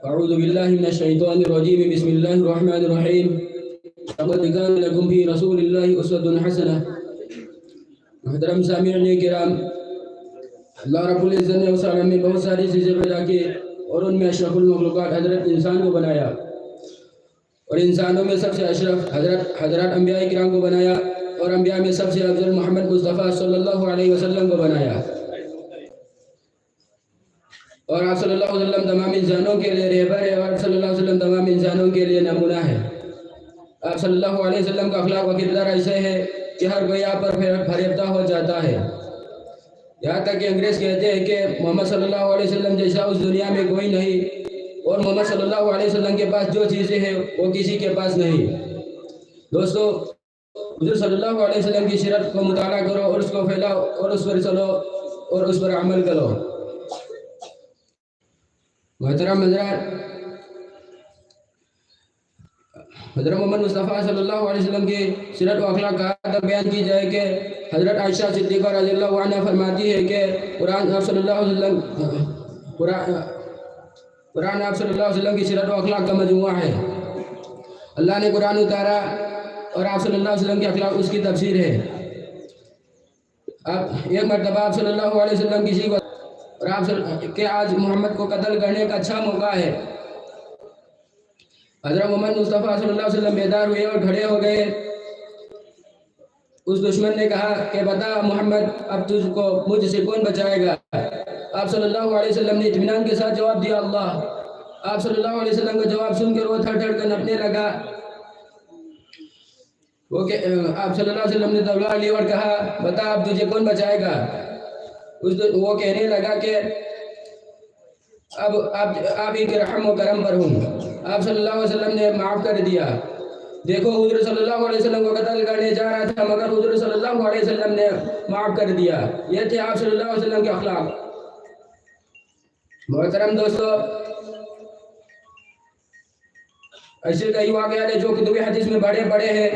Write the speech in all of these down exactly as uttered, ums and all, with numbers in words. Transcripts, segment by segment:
أعوذ بالله من الشيطان الرجيم. بسم الله الرحمن الرحيم. لقد كان لكم في رسول الله أسوة حسنة. محترم سامعین کرام، اللہ رب العزت نے اس عالم میں بہت ساری چیزیں پیدا کی اور ان میں اشرف المخلوقات حضرت انسان کو بنایا، اور انسانوں میں سب سے اشرف حضرت حضرات انبیاء کرام کو بنایا، اور انبیاء میں سب سے افضل محمد مصطفیٰ صلی اللہ علیہ وسلم کو بنایا۔ اور آپ صلی اللہ علیہ وسلم تمام انسانوں کے لیے رہبر ہے، اور آپ صلی اللہ علیہ وسلم تمام انسانوں کے لیے نمونہ ہے۔ آپ صلی اللہ علیہ وسلم کا اخلاق و کردار ایسے ہے کہ ہر کوئی آپ پر فریب-، فریفتہ ہو جاتا ہے۔ یہاں تک کہ انگریز کہتے ہیں کہ محمد صلی اللہ علیہ وسلم جیسا اس دنیا میں کوئی نہیں، اور محمد صلی اللہ علیہ وسلم کے پاس جو چیزیں ہیں، وہ کسی کے پاس نہیں۔ دوستو، حضور صلی اللہ علیہ وسلم کی سیرت کو مطالعہ کرو اور اس کو پھیلاؤ اور اس پر چلو اور اس پر عمل کرو۔ محترم حضرات، حضرت محمد مصطفیٰ صلی اللہ علیہ وسلم کی سیرت و اخلاق کہاں تک بیان کی جائے کہ حضرت عائشہ صدیقہ رضی اللہ عنہا فرماتی ہے کہ قرآن آپ صلی اللہ علیہ وسلم، قرآن، قرآن آپ صلی اللہ علیہ وسلم کی سیرت و اخلاق کا مجموعہ ہے۔ اللہ نے قرآن اتارا اور آپ صلی اللہ علیہ وسلم کے اخلاق اس کی تفسیر ہے۔ اب ایک مرتبہ آپ صلی اللہ علیہ وسلم کسی کو، اور آپ صلی، کہ آج محمد کو قتل کرنے کا اچھا موقع ہے۔ حضرت محمد مصطفیٰ صلی اللہ علیہ وسلم بیدار ہوئے اور کھڑے ہو گئے۔ اس دشمن نے کہا کہ بتا محمد، اب تجھ کو مجھ سے کون بچائے گا؟ آپ صلی اللہ علیہ وسلم نے اطمینان کے ساتھ جواب دیا، اللہ۔ آپ صلی اللہ علیہ وسلم کا جواب سن کر وہ تھر تھر کر کانپنے لگا۔ وہ کہ، آپ صلی اللہ علیہ وسلم نے تلوار لی اور کہا، بتا اب تجھے کون بچائے گا؟ اس دو، وہ کہنے لگا کہ اب آپ، آپ ہی کے رحم و کرم پر ہوں۔ آپ صلی اللہ علیہ وسلم نے معاف کر دیا۔ دیکھو، حضور صلی اللہ علیہ وسلم کو قتل کرنے جا رہا تھا، مگر حضور صلی اللہ علیہ وسلم نے معاف کر دیا۔ یہ تھے آپ صلی اللہ علیہ وسلم کے اخلاق۔ محترم دوستو، ایسے کئی واقعات ہیں جو کتب حدیث میں بڑے بڑے ہیں۔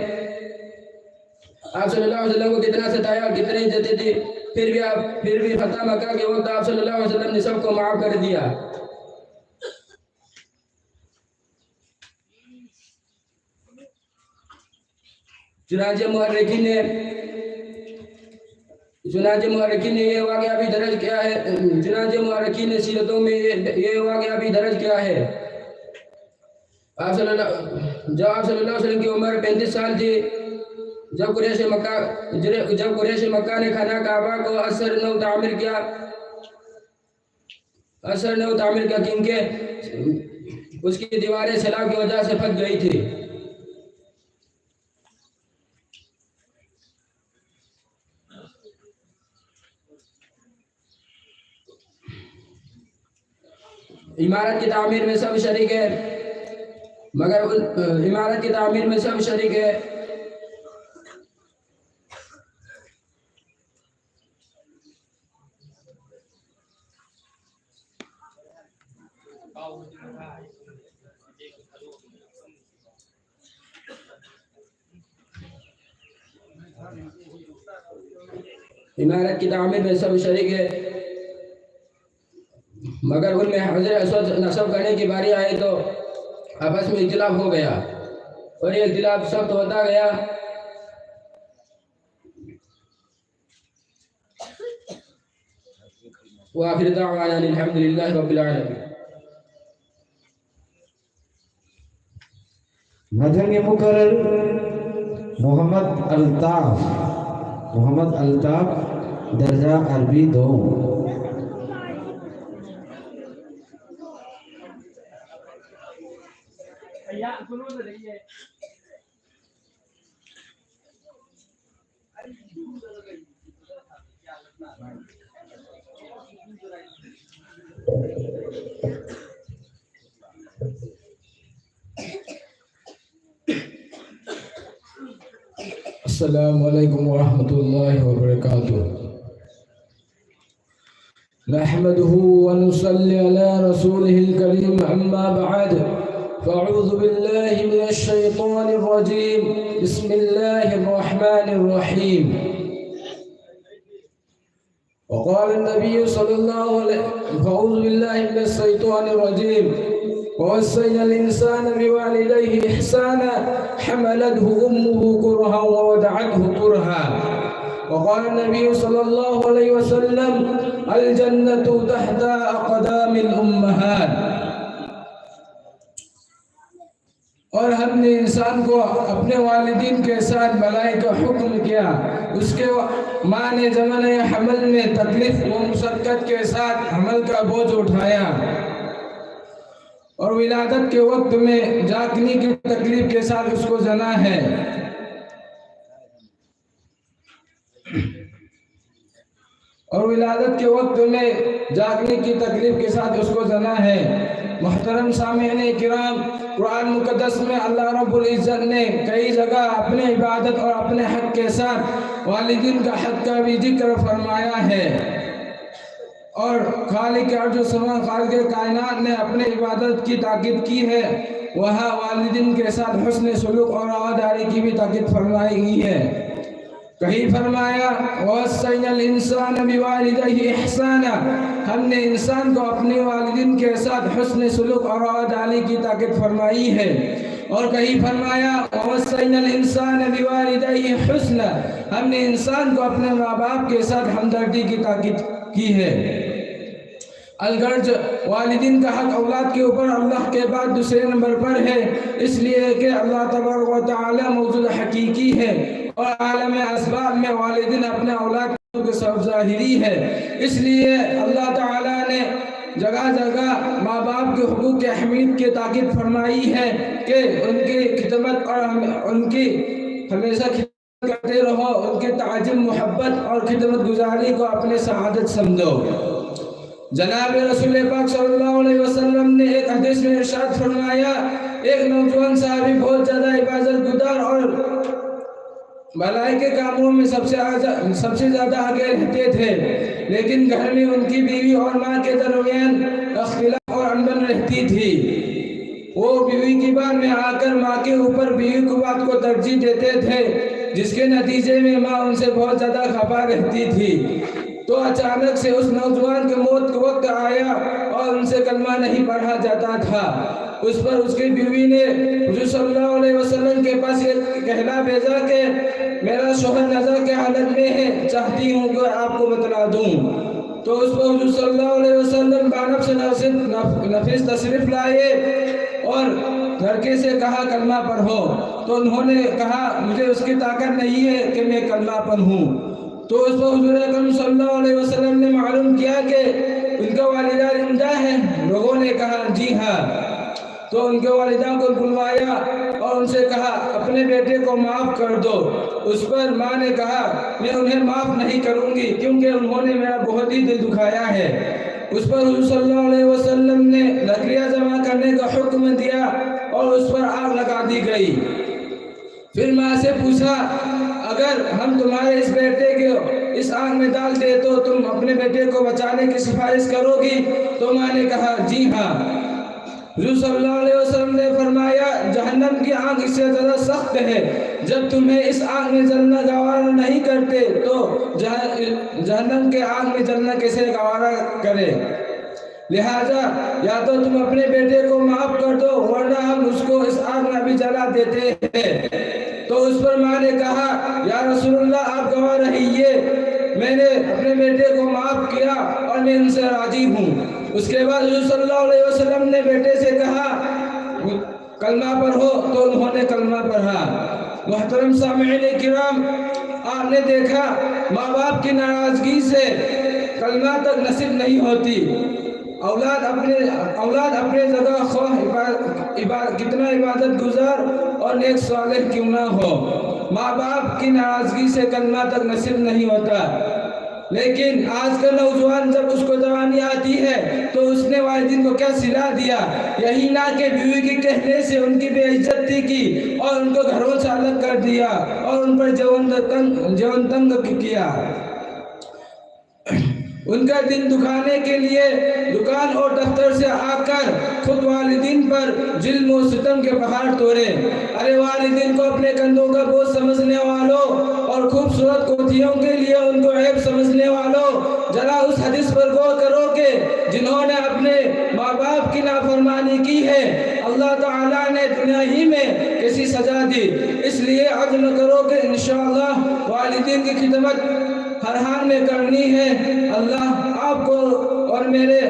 آپ صلی اللہ علیہ وسلم کو کتنا ستایا، کتنی عزت دی، پھر بھی آپ، پھر بھی فتح مکہ کے وقت آپ صلی اللہ علیہ وسلم نے سب کو معاف کر دیا۔ चुनांचे मुअर्रिखीन ने चुनांचे मुअर्रिखीन ने ये वाकया भी दर्ज किया है। चुनांचे मुअर्रिखीन ने सीरतों में ये, ये वाकया भी दर्ज किया है। आप सल्लल्लाहु जब आप सल्लल्लाहु अलैहि वसल्लम की उम्र पैंतीस साल थी, जब कुरैश मक्का जब कुरैश मक्का ने खाना काबा को असर नौ तामीर किया, असर नौ तामीर किया, क्योंकि उसकी दीवारें सैलाब की वजह से फट गई थी। इमारत की तामीर में सब शरीक है, मगर उन इमारत की तामीर में सब शरीक है। इमारत की तामीर में सब शरीक है, मगर उनमें हजर असवद नस्ब करने की बारी आई तो आपस में इख्तिलाफ हो गया और ये इख्तिलाफ सख्त होता गया। वाखिर दावाना अनिल हम्दुलिल्लाहि रब्बिल आलमीन। नजम मुकर्रर मोहम्मद अल्ताफ, मोहम्मद अल्ताफ, दर्जा अरबी दो। السلام عليكم ورحمة الله وبركاته. نحمده ونصلي على رسوله الكريم، أما بعد، فأعوذ بالله من الشيطان الرجيم. بسم الله الرحمن الرحيم. وقال النبي صلى الله عليه فأعوذ بالله من الشيطان الرجيم. ووصينا الإنسان بوالديه إحسانا حملته أمه كرها ووضعته كرها. وقال النبي صلى الله عليه وسلم: الجنة تحت أقدام الأمهات. और हमने इंसान को अपने वालिदीन के साथ भलाई का हुक्म किया, उसके माने जमाने हमल में तकलीफ व मुशक्कत के साथ हमल का बोझ उठाया, और विलादत के वक्त में जागने की तकलीफ के साथ उसको जना है, और विलादत के वक्त में जागने की तकलीफ के साथ उसको जना है। मोहतरम सामईन किराम, कुरान मुकद्दस में अल्लाह रब्बुल इज्जत ने कई जगह अपने इबादत और अपने हक के साथ वालिदीन का हक का भी जिक्र फरमाया है। और खालिक अर्ज समा, खालिक कायनात ने अपने इबादत की ताकीद की है, वह वालिदीन के साथ हुस्न सुलूक और रवादारी की भी ताकीद फरमाई गई है। कहीं फरमाया, "ववस्सैनल इंसान बिवालिदैहि इहसाना", हमने इंसान को अपने वालिदीन के साथ हुस्न सुलूक और रवादारी की ताकीद फरमाई है। और कहीं फरमाया, "ववस्सैनल इंसान बिवालिदैहि हुस्ना", हमने इंसान को अपने माँ बाप के साथ हमदर्दी की ताकीद की है। अलगर्ज वालिदीन का हक औलाद के ऊपर अल्लाह के बाद दूसरे नंबर पर है, इसलिए कि अल्लाह तबारक व तआला मौजूद हकीकी है और आलम असबाब में वालिदीन अपने औलाद के सब जाहिरी है। इसलिए अल्लाह ताला ने जगह जगह माँ बाप के हुकूक की अहमियत की ताकीद फरमाई है कि उनकी खिदमत और हम, उनकी हमेशा खिदमत करते रहो, उनकी ताजिम, मोहब्बत और खिदमत गुजारी को अपने सआदत समझो। जनाब रसूल पाक सल्लल्लाहु अलैहि वसल्लम ने एक हदीस में इरशाद फरमाया, एक नौजवान साहबी बहुत ज़्यादा इबादत गुजार और भलाई के कामों में सबसे आजा-, सबसे ज़्यादा आगे रहते थे, लेकिन घर में उनकी बीवी और माँ के दरमियान अख्तिलाफ और अनबन रहती थी। वो बीवी की बात में आकर माँ के ऊपर बीवी की बात को तरजीह देते थे, जिसके नतीजे में माँ उनसे बहुत ज़्यादा खफा रहती थी। तो अचानक से उस नौजवान के मौत का वक्त आया और उनसे कलमा नहीं पढ़ा जाता था। उस पर उसकी बीवी ने हुजूर सल्लल्लाहु अलैहि वसल्लम के पास ये कहला भेजा कि मेरा शोहर नज़ा के हालत में है, चाहती हूँ कि आपको बतला दूँ। तो उस पर हुजूर सल्लल्लाहु अलैहि वसल्लम बानफ से नफिस, नफ-, नफिस तशरीफ लाए और लड़के से कहा, "कलमा पढ़ो।" तो उन्होंने कहा, "मुझे उसकी ताकत नहीं है कि मैं कलमा पढ़ूँ।" तो उस पर हुजूर अकरम सल्लल्लाहु अलैहि वसल्लम ने मालूम किया कि उनका वालिदा जिंदा है। लोगों ने कहा, "जी हाँ।" तो उनके वालिदा को बुलवाया और उनसे कहा, "अपने बेटे को माफ़ कर दो।" उस पर माँ ने कहा, "मैं उन्हें माफ़ नहीं करूँगी, क्योंकि उन्होंने मेरा बहुत ही दिल दुखाया है।" उस पर हुजूर सल्लल्लाहु अलैहि वसल्लम ने लकड़ियाँ जमा करने का हुक्म दिया और उस पर आग लगा दी गई। फिर माँ से पूछा, "अगर हम तुम्हारे इस बेटे को इस आग में डाल दे तो तुम अपने बेटे को बचाने की सिफारिश करोगी?" तो माँ ने कहा, "जी हाँ।" हुजूर सल्लल्लाहु अलैहि वसल्लम ने फरमाया, "जहन्नम की आग इससे ज़्यादा सख्त है। जब तुम्हें इस आग में जलना गवारा नहीं करते तो जह-, जहन्नम के आग में जलना कैसे गवारा करे? लिहाजा या तो तुम अपने बेटे को माफ़ कर दो, वरना हम उसको इस आग में अभी जला देते हैं।" तो उस पर माँ ने कहा, "या रसूलुल्लाह, आप गवाह रहिए, मैंने अपने बेटे को माफ़ किया और मैं उनसे राज़ी हूँ।" उसके बाद हुजूर सल्लल्लाहु अलैहि वसल्लम ने बेटे से कहा, "कलमा पढ़ो।" तो उन्होंने कलमा पढ़ा। मोहतरम सामईन किराम, आपने देखा, माँ बाप की नाराज़गी से कलमा तक नसीब नहीं होती। औलाद अपने, औलाद अपने जगह ख्वाह इबा-, इबा-, कितना इबादत गुजार और नेक सालेह क्यों ना हो, माँ बाप की नाराज़गी से कलमा तक नसीब नहीं होता। लेकिन आज का नौजवान, जब उसको जवानी आती है, तो उसने वालिदैन को क्या सिला दिया? यही ना कि बीवी के कहने से उनकी बेइज्जती की और उनको घरों से अलग कर दिया और उन पर जीवन तंग, जीवन तंग किया। उनका दिल दुखाने के लिए दुकान और दफ्तर से आकर खुद वालिदीन पर जुल्म और सितम के पहाड़ तोड़े। अरे, वालिदीन को अपने कंधों का बोझ समझने वालों और खूबसूरत कोठियों के लिए उनको ऐब समझने वालों, जरा उस हदीस पर गौर करो कि जिन्होंने अपने माँ बाप की नाफरमानी की है, अल्लाह ताला ने दुनिया ही में कैसी सजा दी। इसलिए अज़्म करो कि इंशाअल्लाह वालिदीन की खिदमत हर हाल में करनी है। अल्लाह आपको और मेरे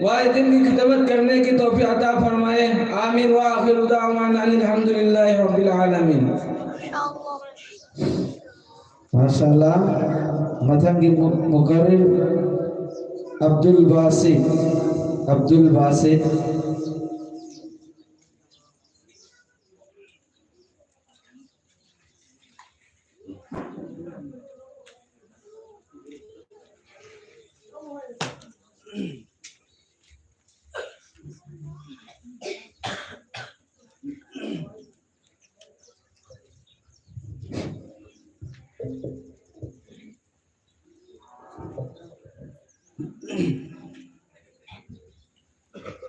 वालिदीन की खिदमत करने की तौफीक अता फरमाए। आमीन। व आखिर दावाना अनिल हम्दुलिल्लाहि रब्बिल आलमीन। माशाल्लाह। मथंग के मु-, मुकर्रिर अब्दुल बासित, अब्दुल बासित।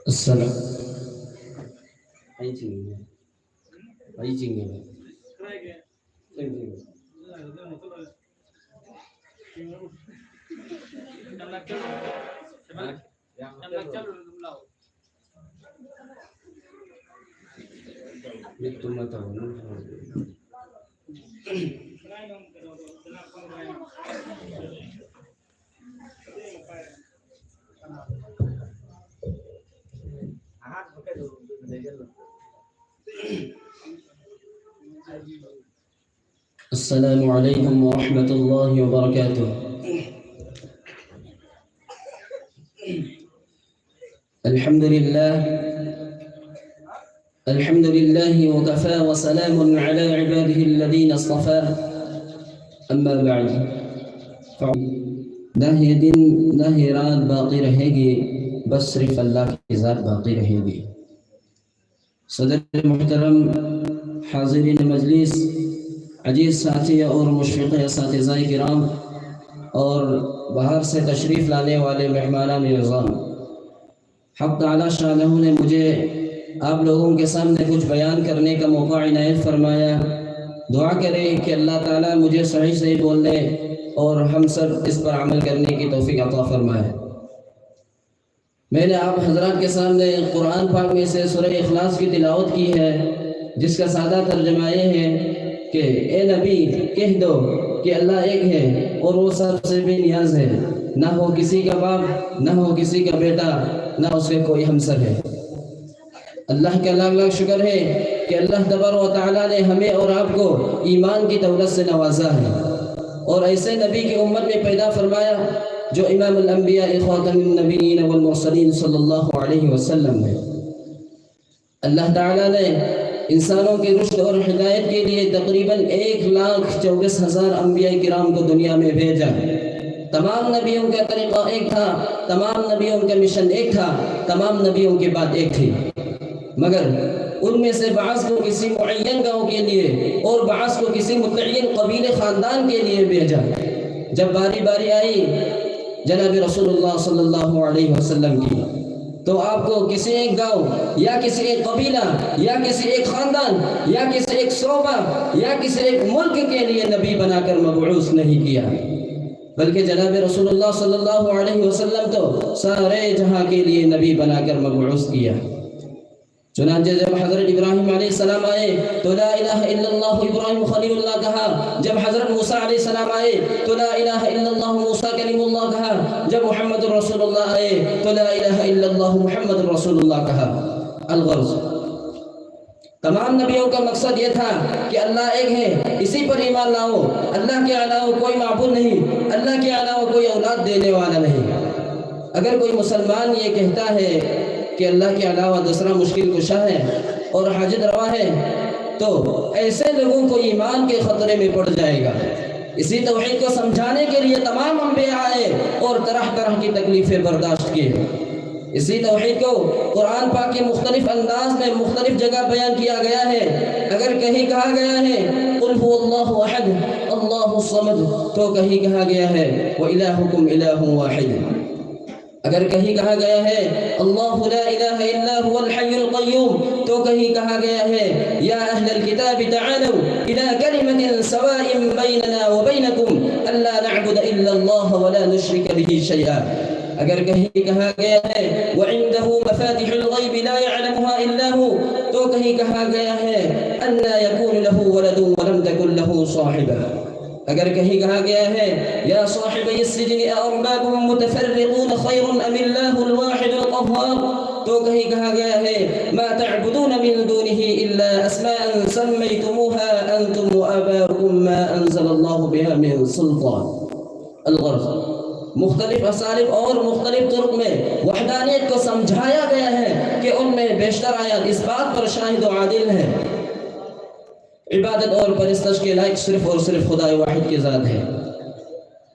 السلام. السلام عليكم ورحمة الله وبركاته. الحمد لله. الحمد لله وكفى وسلام على عباده الذين اصطفى. أما بعد. نہ یہ دن، نہ یہ رات باقی رہے گی، بس صرف اللہ کی ذات باقی رہے گی۔ صدر محترم، حاضرین مجلس، عزیز ساتھی اور مشفق اساتذہ کرام، اور باہر سے تشریف لانے والے مہمانان عظام، حق تعالی شانہ نے مجھے آپ لوگوں کے سامنے کچھ بیان کرنے کا موقع عنایت فرمایا۔ دعا کریں کہ اللہ تعالی مجھے صحیح صحیح بولنے اور ہم سب اس پر عمل کرنے کی توفیق عطا فرمائے۔ میں نے آپ حضرات کے سامنے قرآن پاک میں سے سورہ اخلاص کی تلاوت کی ہے، جس کا سادہ ترجمہ یہ ہے کہ اے نبی، کہہ دو کہ اللہ ایک ہے اور وہ سب سے بے نیاز ہے، نہ وہ کسی کا باپ، نہ وہ کسی کا بیٹا، نہ اس کے کوئی ہمسر ہے۔ اللہ کا لاکھ لاکھ شکر ہے کہ اللہ تبارک و تعالی نے ہمیں اور آپ کو ایمان کی دولت سے نوازا ہے اور ایسے نبی کی امت میں پیدا فرمایا جو امام الانبیاء خاتم النبیین والمرسلین صلی اللہ علیہ وسلم ہے۔ اللہ تعالی نے انسانوں کے رشد اور ہدایت کے لیے تقریباً ایک لاکھ چوبیس ہزار انبیاء کرام کو دنیا میں بھیجا۔ تمام نبیوں کا طریقہ ایک تھا، تمام نبیوں کا مشن ایک تھا، تمام نبیوں کی بات ایک تھی، مگر ان میں سے بعض کو کسی معین گاؤں کے لیے اور بعض کو کسی متعین قبیلے خاندان کے لیے بھیجا۔ جب باری باری آئی جناب رسول اللہ صلی اللہ علیہ وسلم کی، تو آپ کو کسی ایک گاؤں یا کسی ایک قبیلہ یا کسی ایک خاندان یا کسی ایک صوبہ یا کسی ایک ملک کے لیے نبی بنا کر مبعوث نہیں کیا، بلکہ جناب رسول اللہ صلی اللہ علیہ وسلم تو سارے جہاں کے لیے نبی بنا کر مبعوث کیا۔ چنانچہ جب حضرت ابراہیم علیہ السلام آئے تو لا الہ الا اللہ ابراہیم خلیل اللہ کہا، جب حضرت موسیٰ علیہ السلام آئے تو لا الہ الا اللہ موسیٰ کلیم اللہ کہا، جب محمد رسول اللہ آئے تو لا الہ الا اللہ محمد رسول اللہ کہا۔ الغرض، تمام نبیوں کا مقصد یہ تھا کہ اللہ ایک ہے، اسی پر ایمان لاؤ، اللہ کے علاوہ کوئی معبود نہیں، اللہ کے علاوہ کوئی اولاد دینے والا نہیں۔ اگر کوئی مسلمان یہ کہتا ہے کہ اللہ کے علاوہ دوسرا مشکل کشا ہے اور حاجت روا ہے، تو ایسے لوگوں کو ایمان کے خطرے میں پڑ جائے گا۔ اسی توحید کو سمجھانے کے لیے تمام انبیاء آئے اور طرح طرح کی تکلیفیں برداشت کیے۔ اسی توحید کو قرآن پاک کے مختلف انداز میں مختلف جگہ بیان کیا گیا ہے۔ اگر کہیں کہا گیا ہے قل هو اللہ احد، الله الصمد, तो कहीं कहा गया है, وإلهكم إله واحد. अगर कहीं कहा गया है, الله لا إله إلا هو الحي القيوم, तो कहीं कहा गया है, يا أهل الكتاب تعالوا إلى كلمة سواء بيننا وبينكم ألا نعبد إلا الله ولا نشرك به شيئا. अगर कहीं कहा गया है, وعنده مفاتح الغيب لا يعلمها إلا هو, तो कहीं कहा गया है, أنى يكون له ولد ولم تكن له صاحبة. अगर कहीं कहा गया है, يا صاحبي السجن أأرباب متفرقون خير أم الله الواحد القهار, तो कहीं कहा गया है, ما تعبدون من دونه إلا أسماء سميتموها أنتم وآباؤكم ما أنزل الله بها من سلطان. الغرض, मुख्तलिफ असालिब और मुख्तलिफ तुरुक में वहदानियत को समझाया गया है कि उनमें बेशतर आयत इस बात पर शाहिद व आदिल है, इबादत और परस्तश के लायक सिर्फ और सिर्फ खुदा वाहिद की ज़ात है.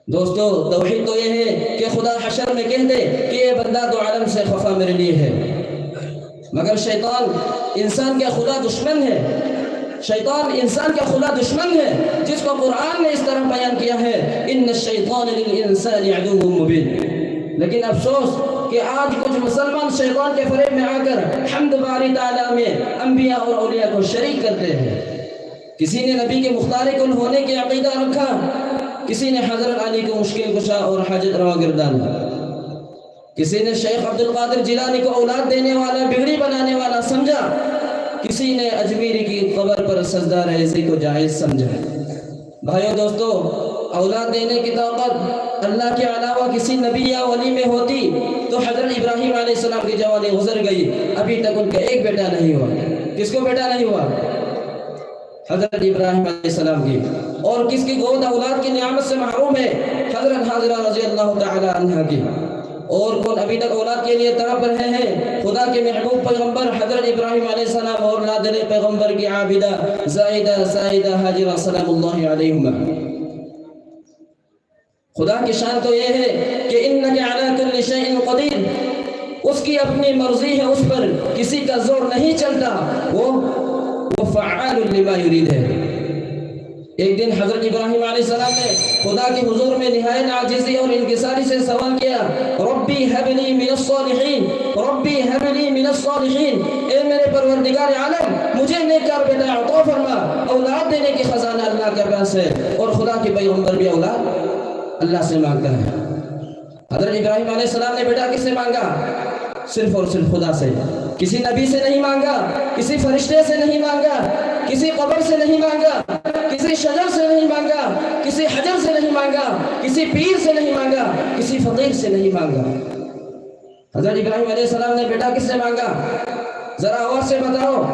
दोस्तों, तौहीद तो ये है कि खुदा हशर में कह दे कि ये बंदा दो आलम से खफा मेरे लिए है. मगर शैतान इंसान का खुदा दुश्मन है. शैतान इंसान का खुदा दुश्मन है, जिसको कुरान ने इस तरह बयान किया है, إن الشيطان للإنسان عدو مبين. लेकिन अफसोस कि आज कुछ मुसलमान शैतान के फरेब में आकर हम्द बारी ताला में अंबिया और औलिया को शरीक करते हैं. किसी ने नबी के मुख्तार कुन होने के अकीदा रखा, किसी ने हजरत अली को मुश्किल कुशा और हाजत रवा गर्दाना, किसी ने शेख अब्दुल कादिर जिलानी को औलाद देने वाला, बिगड़ी बनाने वाला समझा, किसी ने अजमीरी की कब्र पर सजदा रेजी को जायज़ समझा. भाइयों दोस्तों, औलाद देने की ताकत अल्लाह के अलावा किसी नबी या वली में होती तो हजरत इब्राहिम अलैहिस्सलाम की जवानी गुजर गई, अभी तक उनका एक बेटा नहीं हुआ. किसको बेटा नहीं हुआ? हजरत इब्राहिम अलैहिस्सलाम की. और किसकी गोद औलाद की नियामत से महरूम है? हजरत हाजरा रजी अल्लाह तआला अन्हा की. और कौन अभी तक औलाद के लिए तड़प रहे हैं? खुदा के महबूब पैगंबर हजरत इब्राहिम अलैहिस्सलाम और नादले पैगंबर की आबिदा जाहिदा साइदा हाजिरा सलामुल्लाहि अलैहिमा. खुदा की शान तो ये है कि इन्नका अला कुल्लि शैइन कदीर, उसकी अपनी मर्जी है, उस पर किसी का जोर नहीं चलता. वो, वो फ़अ्आलुन लिमा युरीद है. एक दिन हजरत इब्राहिम अलैहिस्सलाम ने खुदा के हुजूर में निहायत आजिजी और इनकिसारी से सवाल किया, "रब्बी हबली मिनस्सालिहीन, रब्बी हबली मिनस्सालिहीन, ए मेरे परवरदिगार आलम, मुझे नेककार बेटा अता फरमा।" औलाद देने के खजाना अल्लाह के पास है और खुदा के पैगंबर भी औलाद अल्लाह से मांगता है। हजरत इब्राहिम अलैहिस्सलाम ने बेटा किससे मांगा? सिर्फ और सिर्फ खुदा से। किसी नबी से नहीं मांगा, किसी फरिश्ते से नहीं मांगा, किसी कब्र से नहीं मांगा, किसी शजर से नहीं मांगा, किसी हजर से नहीं मांगा, किसी पीर से नहीं मांगा, किसी फकीर से नहीं मांगा। हजरत इब्राहिम अलैहिस्सलाम ने बेटा किससे मांगा? जरा आवाज से बताओ।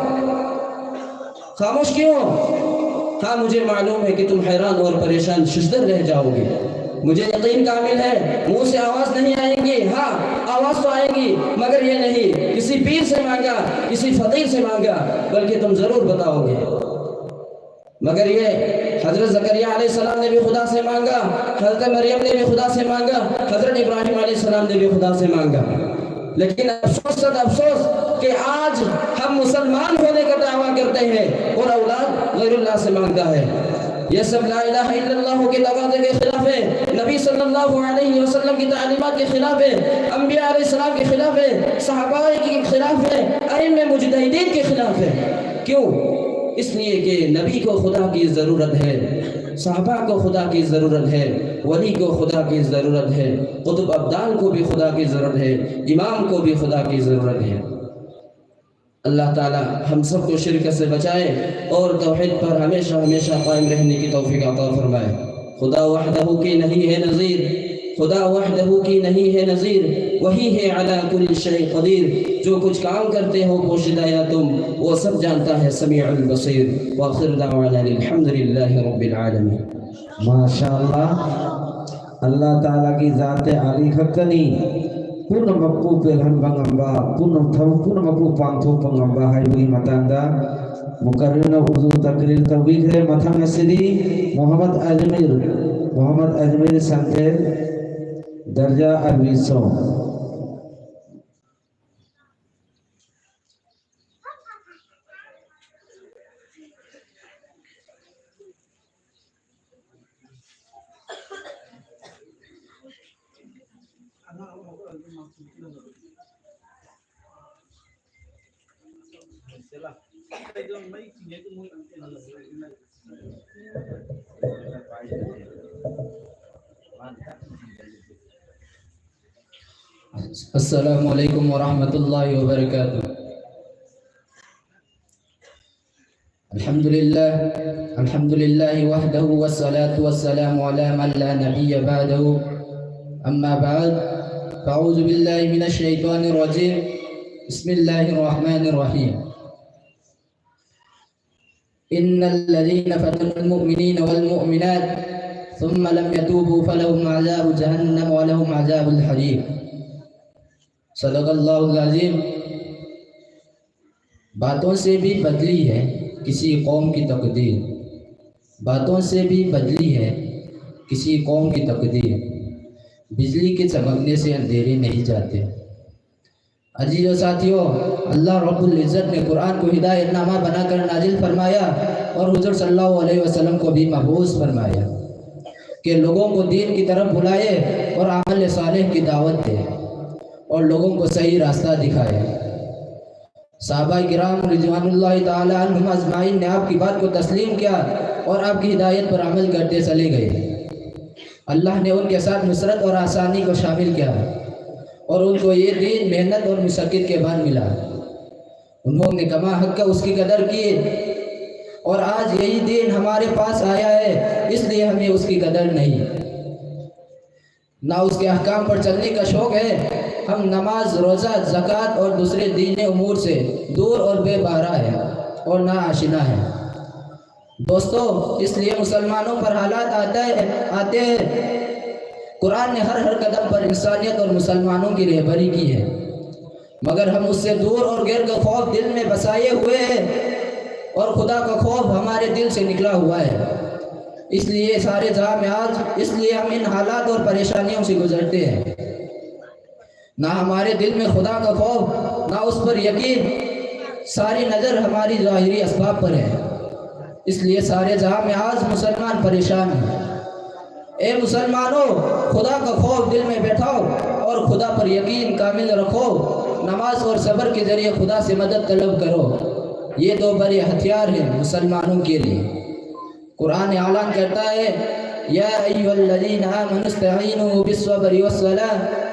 खामोश क्यों हो? हाँ, मुझे मालूम है कि तुम हैरान और परेशान, शुशदर रह जाओगे। मुझे यकीन कामिल है, मुंह से आवाज नहीं आएंगी। हाँ, आवाज तो आएंगी, मगर ये नहीं किसी पीर से मांगा, किसी फकीर से मांगा, बल्कि तुम जरूर बताओगे। मगर ये हजरत जकरिया अलैहिस्सलाम ने भी खुदा से मांगा, हजरत मरियम ने भी खुदा से मांगा, हजरत इब्राहिम अलैहिस्सलाम ने भी खुदा से मांगा। लेकिन अफसोस, सद अफसोस कि आज हम मुसलमान होने का दावा करते हैं और औलाद गैरुल्लाह से मांगता है। ये सब ला इलाहा इल्लल्लाह के तकाजे के खिलाफ है, नबी सल्लल्लाहु अलैहि वसल्लम की तालीमात के खिलाफ है, अंबिया अलैहिस्सलाम के खिलाफ है, सहाबा के खिलाफ है, अइम्मे मुजतहिदीन के खिलाफ है। क्यों? इसलिए कि नबी को खुदा की ज़रूरत है, सहाबा को खुदा की ज़रूरत है, वली को खुदा की ज़रूरत है, कुतुब अब्दाल को भी खुदा की ज़रूरत है, इमाम को भी खुदा की ज़रूरत है। अल्लाह ताला हम सबको शिरक से बचाए और तौहीद पर हमेशा हमेशा कायम रहने की तौफीक अता फरमाए। खुदा वहदहू की नहीं है नज़ीर, खुदा वहदहू की नहीं है नज़ीर, वही है अला कुल्ल शै कदीर। जो कुछ काम करते हो पोशीदा या तुम, वो सब जानता है समीउल बसीर। व आखिर दावाना अनिल हम्दुलिल्लाहि रब्बिल आलमीन। माशाअल्लाह, अल्लाह ताला की जात आली खक्कनी पुनमक्कु पेलहन बंगम्बा, पुनम थव पुनमक्कु पांथो पंगम्बा हाइबुई मतांगा मुकर्रिर उर्दू तकरीर तवीखरे। मथंग सिदी मोहम्मद अजमेर, मोहम्मद अजमेर संते दर्जा अरबी सौ। السلام عليكم ورحمة الله وبركاته. الحمد لله، الحمد لله وحده والصلاة والسلام على من لا نبي بعده. أما بعد، فأعوذ بالله من الشيطان الرجيم. بسم الله الرحمن الرحيم. إن الذين فتنوا المؤمنين والمؤمنات ثم لم يتوبوا فلهم عذاب جهنم ولهم عذاب الحريق. صدق الله العظيم. बातों से भी बदली है किसी कौम की तकदीर, बातों से भी बदली है किसी कौम की तकदीर। बिजली के चमकने से अंधेरे नहीं जाते। अजीजो साथियों, अल्लाह रब्बुल इज़्ज़त ने कुरान को हिदायत नामा बनाकर नाजिल फरमाया और हुजूर सल्लल्लाहु अलैहि वसल्लम को भी मबूस फरमाया कि लोगों को दीन की तरफ बुलाए और अमल सालेह की दावत दे और लोगों को सही रास्ता दिखाए। सहाबा किराम रिजवानुल्लाह ताला अन्हुम अजमाइन ने आपकी बात को तस्लीम किया और आपकी हिदायत पर अमल करते चले गए। अल्लाह ने उनके साथ नुसरत और आसानी को शामिल किया और उनको ये दीन मेहनत और मुशक्कत के बाद मिला। उन्होंने कमा हक का उसकी कदर की और आज यही दीन हमारे पास आया है, इसलिए हमें उसकी कदर नहीं, ना उसके अहकाम पर चलने का शौक है। हम नमाज, रोज़ा, ज़कात और दूसरे दीनी उमूर से दूर और बेबहरा है और ना आशिना है। दोस्तों, इसलिए मुसलमानों पर हालात आता है, आते हैं। कुरान ने हर हर कदम पर इंसानियत और मुसलमानों की रहबरी की है, मगर हम उससे दूर और गैर का खौफ दिल में बसाए हुए हैं और खुदा का खौफ हमारे दिल से निकला हुआ है। इसलिए सारे जहां में आज, इसलिए हम इन हालात और परेशानियों से गुजरते हैं। ना हमारे दिल में खुदा का खौफ, ना उस पर यकीन, सारी नज़र हमारी जाहिरी असबाब पर है। इसलिए सारे जहां में आज मुसलमान परेशान हैं। اے مسلمانوں، خدا کا خوف دل میں بیٹھاؤ اور خدا پر یقین کامل رکھو۔ نماز اور صبر کے ذریعے خدا سے مدد طلب کرو۔ یہ دو بڑے ہتھیار ہیں مسلمانوں کے لیے۔ قرآن اعلان کرتا ہے، یا ایھا الذین آمنوا استعینوا بالصبر والصلاۃ۔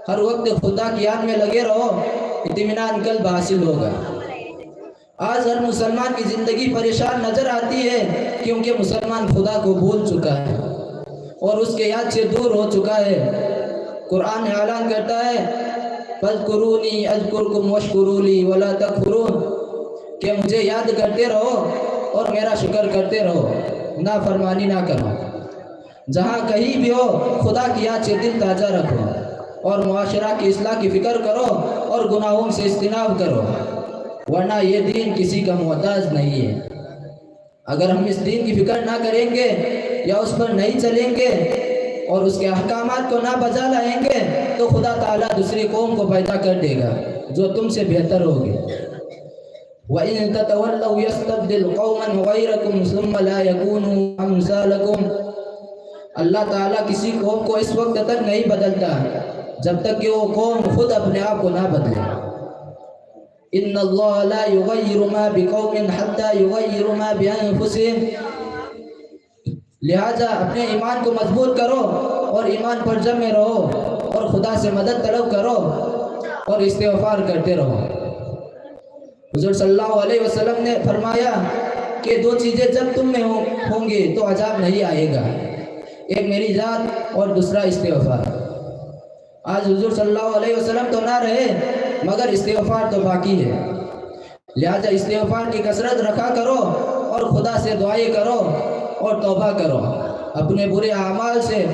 ہر وقت خدا کی یاد میں لگے رہو، اطمینان قلب حاصل ہوگا۔ آج ہر مسلمان کی زندگی پریشان نظر آتی ہے، کیونکہ مسلمان خدا کو بھول چکا ہے اور اس کے یاد سے دور ہو چکا ہے۔ قرآن اعلان کرتا ہے، فاذکرونی اذکرکم واشکروا لی ولا تکفرون، کہ مجھے یاد کرتے رہو اور میرا شکر کرتے رہو، نافرمانی نہ کرو۔ جہاں کہیں بھی ہو، خدا کی یاد سے دل تازہ رکھو اور معاشرہ کی اصلاح کی فکر کرو اور گناہوں سے اجتناب کرو، ورنہ یہ دین کسی کا محتاج نہیں ہے۔ اگر ہم اس دین کی فکر نہ کریں گے یا اس پر نہیں چلیں گے اور اس کے احکامات کو نہ بجا لائیں گے، تو خدا تعالیٰ دوسری قوم کو پیدا کر دے گا جو تم سے بہتر ہوگی۔ وَإِن تَتَوَلَّوْا يَسْتَبْدِلْ قَوْمًا غَيْرَكُمْ ثُمَّ لَا يَكُونُوا أَمْثَالَكُمْ۔ اللہ تعالیٰ کسی قوم کو اس وقت تک نہیں بدلتا جب تک کہ وہ قوم خود اپنے آپ کو نہ بدلے۔ إِنَّ اللَّهَ لَا يُغَيِّرُ مَا بِقَوْمٍ حَتَّى يُغَيِّرُوا مَا بِأَنفُسِهِمْ۔ لہذا اپنے ایمان کو مضبوط کرو اور ایمان پر جمے رہو اور خدا سے مدد طلب کرو اور استغفار کرتے رہو۔ حضور صلی اللہ علیہ وسلم نے فرمایا کہ دو چیزیں جب تم میں ہوں، ہوں گی تو عذاب نہیں آئے گا، ایک میری ذات اور دوسرا استغفار۔ آج حضور صلی اللہ علیہ وسلم تو نہ رہے، مگر استغفار تو باقی ہے۔ لہذا استغفار کی کثرت رکھا کرو اور خدا سے دعائیں کرو اور توبہ کرو۔ اپنے برے اعمال سے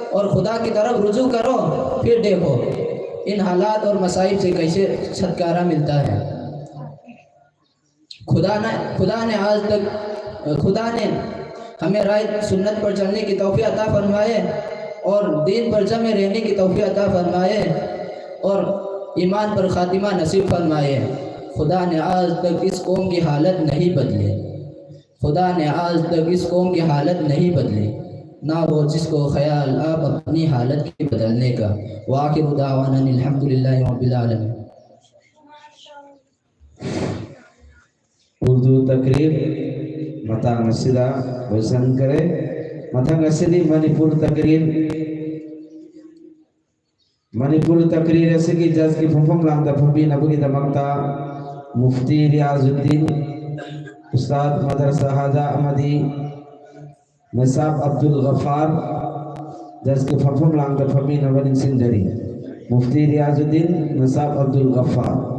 اور خدا کی طرف رجوع کرو، پھر دیکھو ان حالات اور مصائب سے کیسے چھٹکارا ملتا ہے۔ خدا نے خدا نے آج تک خدا نے ہمیں رائے سنت پر چلنے کی توفیق عطا فرمائے اور دین پر جمے رہنے کی توفیق عطا فرمائے اور ایمان پر خاتمہ نصیب فرمائے۔ خدا نے آج تک اس قوم کی حالت نہیں بدلی۔ خدا نے آج تک اس قوم کی حالت نہیں بدلی۔ ना हो जिसको ख्याल आप अपनी हालत के बदलने का। वाखिर दावाना अनिल हम्दुलिल्लाहि रब्बिल आलमीन। ꯎꯔꯗꯨ ꯇꯛꯔꯤꯔ ꯃꯇꯥꯡ ꯑꯁꯤꯗ ꯂꯣꯏꯁꯤꯟꯈꯔꯦ꯫ ꯃꯊꯪ ꯑꯁꯤꯗꯤ ꯃꯅꯤꯄꯨꯔ ꯇꯛꯔꯤꯔ, ꯃꯅꯤꯄꯨꯔ ꯇꯛꯔꯤꯔ ꯑꯁꯤꯒꯤ ꯖꯖꯀꯤ ꯐꯝꯐꯝ ꯂꯥꯡꯗ ꯐꯝꯕꯤꯅꯕꯒꯤꯗꯃꯛꯇ ꯃꯨꯐꯇꯤ ꯔꯤꯌꯥꯖꯨꯗꯤꯟ, ꯎꯁꯇꯥꯗ ꯃꯗꯔꯁꯥ ꯍꯥꯖꯥ ꯑꯃꯗꯤ ꯃꯦꯁꯥꯕ ꯑꯕꯗꯨꯜ ꯒꯐꯥꯔ ꯖꯖꯀꯤ ꯐꯝꯐꯝ ꯂꯥꯡꯗ ꯐꯝꯃꯤꯟꯅꯕ ꯅꯤꯡꯁꯤꯡꯖꯔꯤ꯫ ꯃꯨꯐꯇꯤ ꯔꯤꯌꯥꯖꯨꯗꯤꯟ, ꯃꯦꯁꯥꯕ ꯑꯕꯗꯨꯜ ꯒꯐꯥꯔ꯫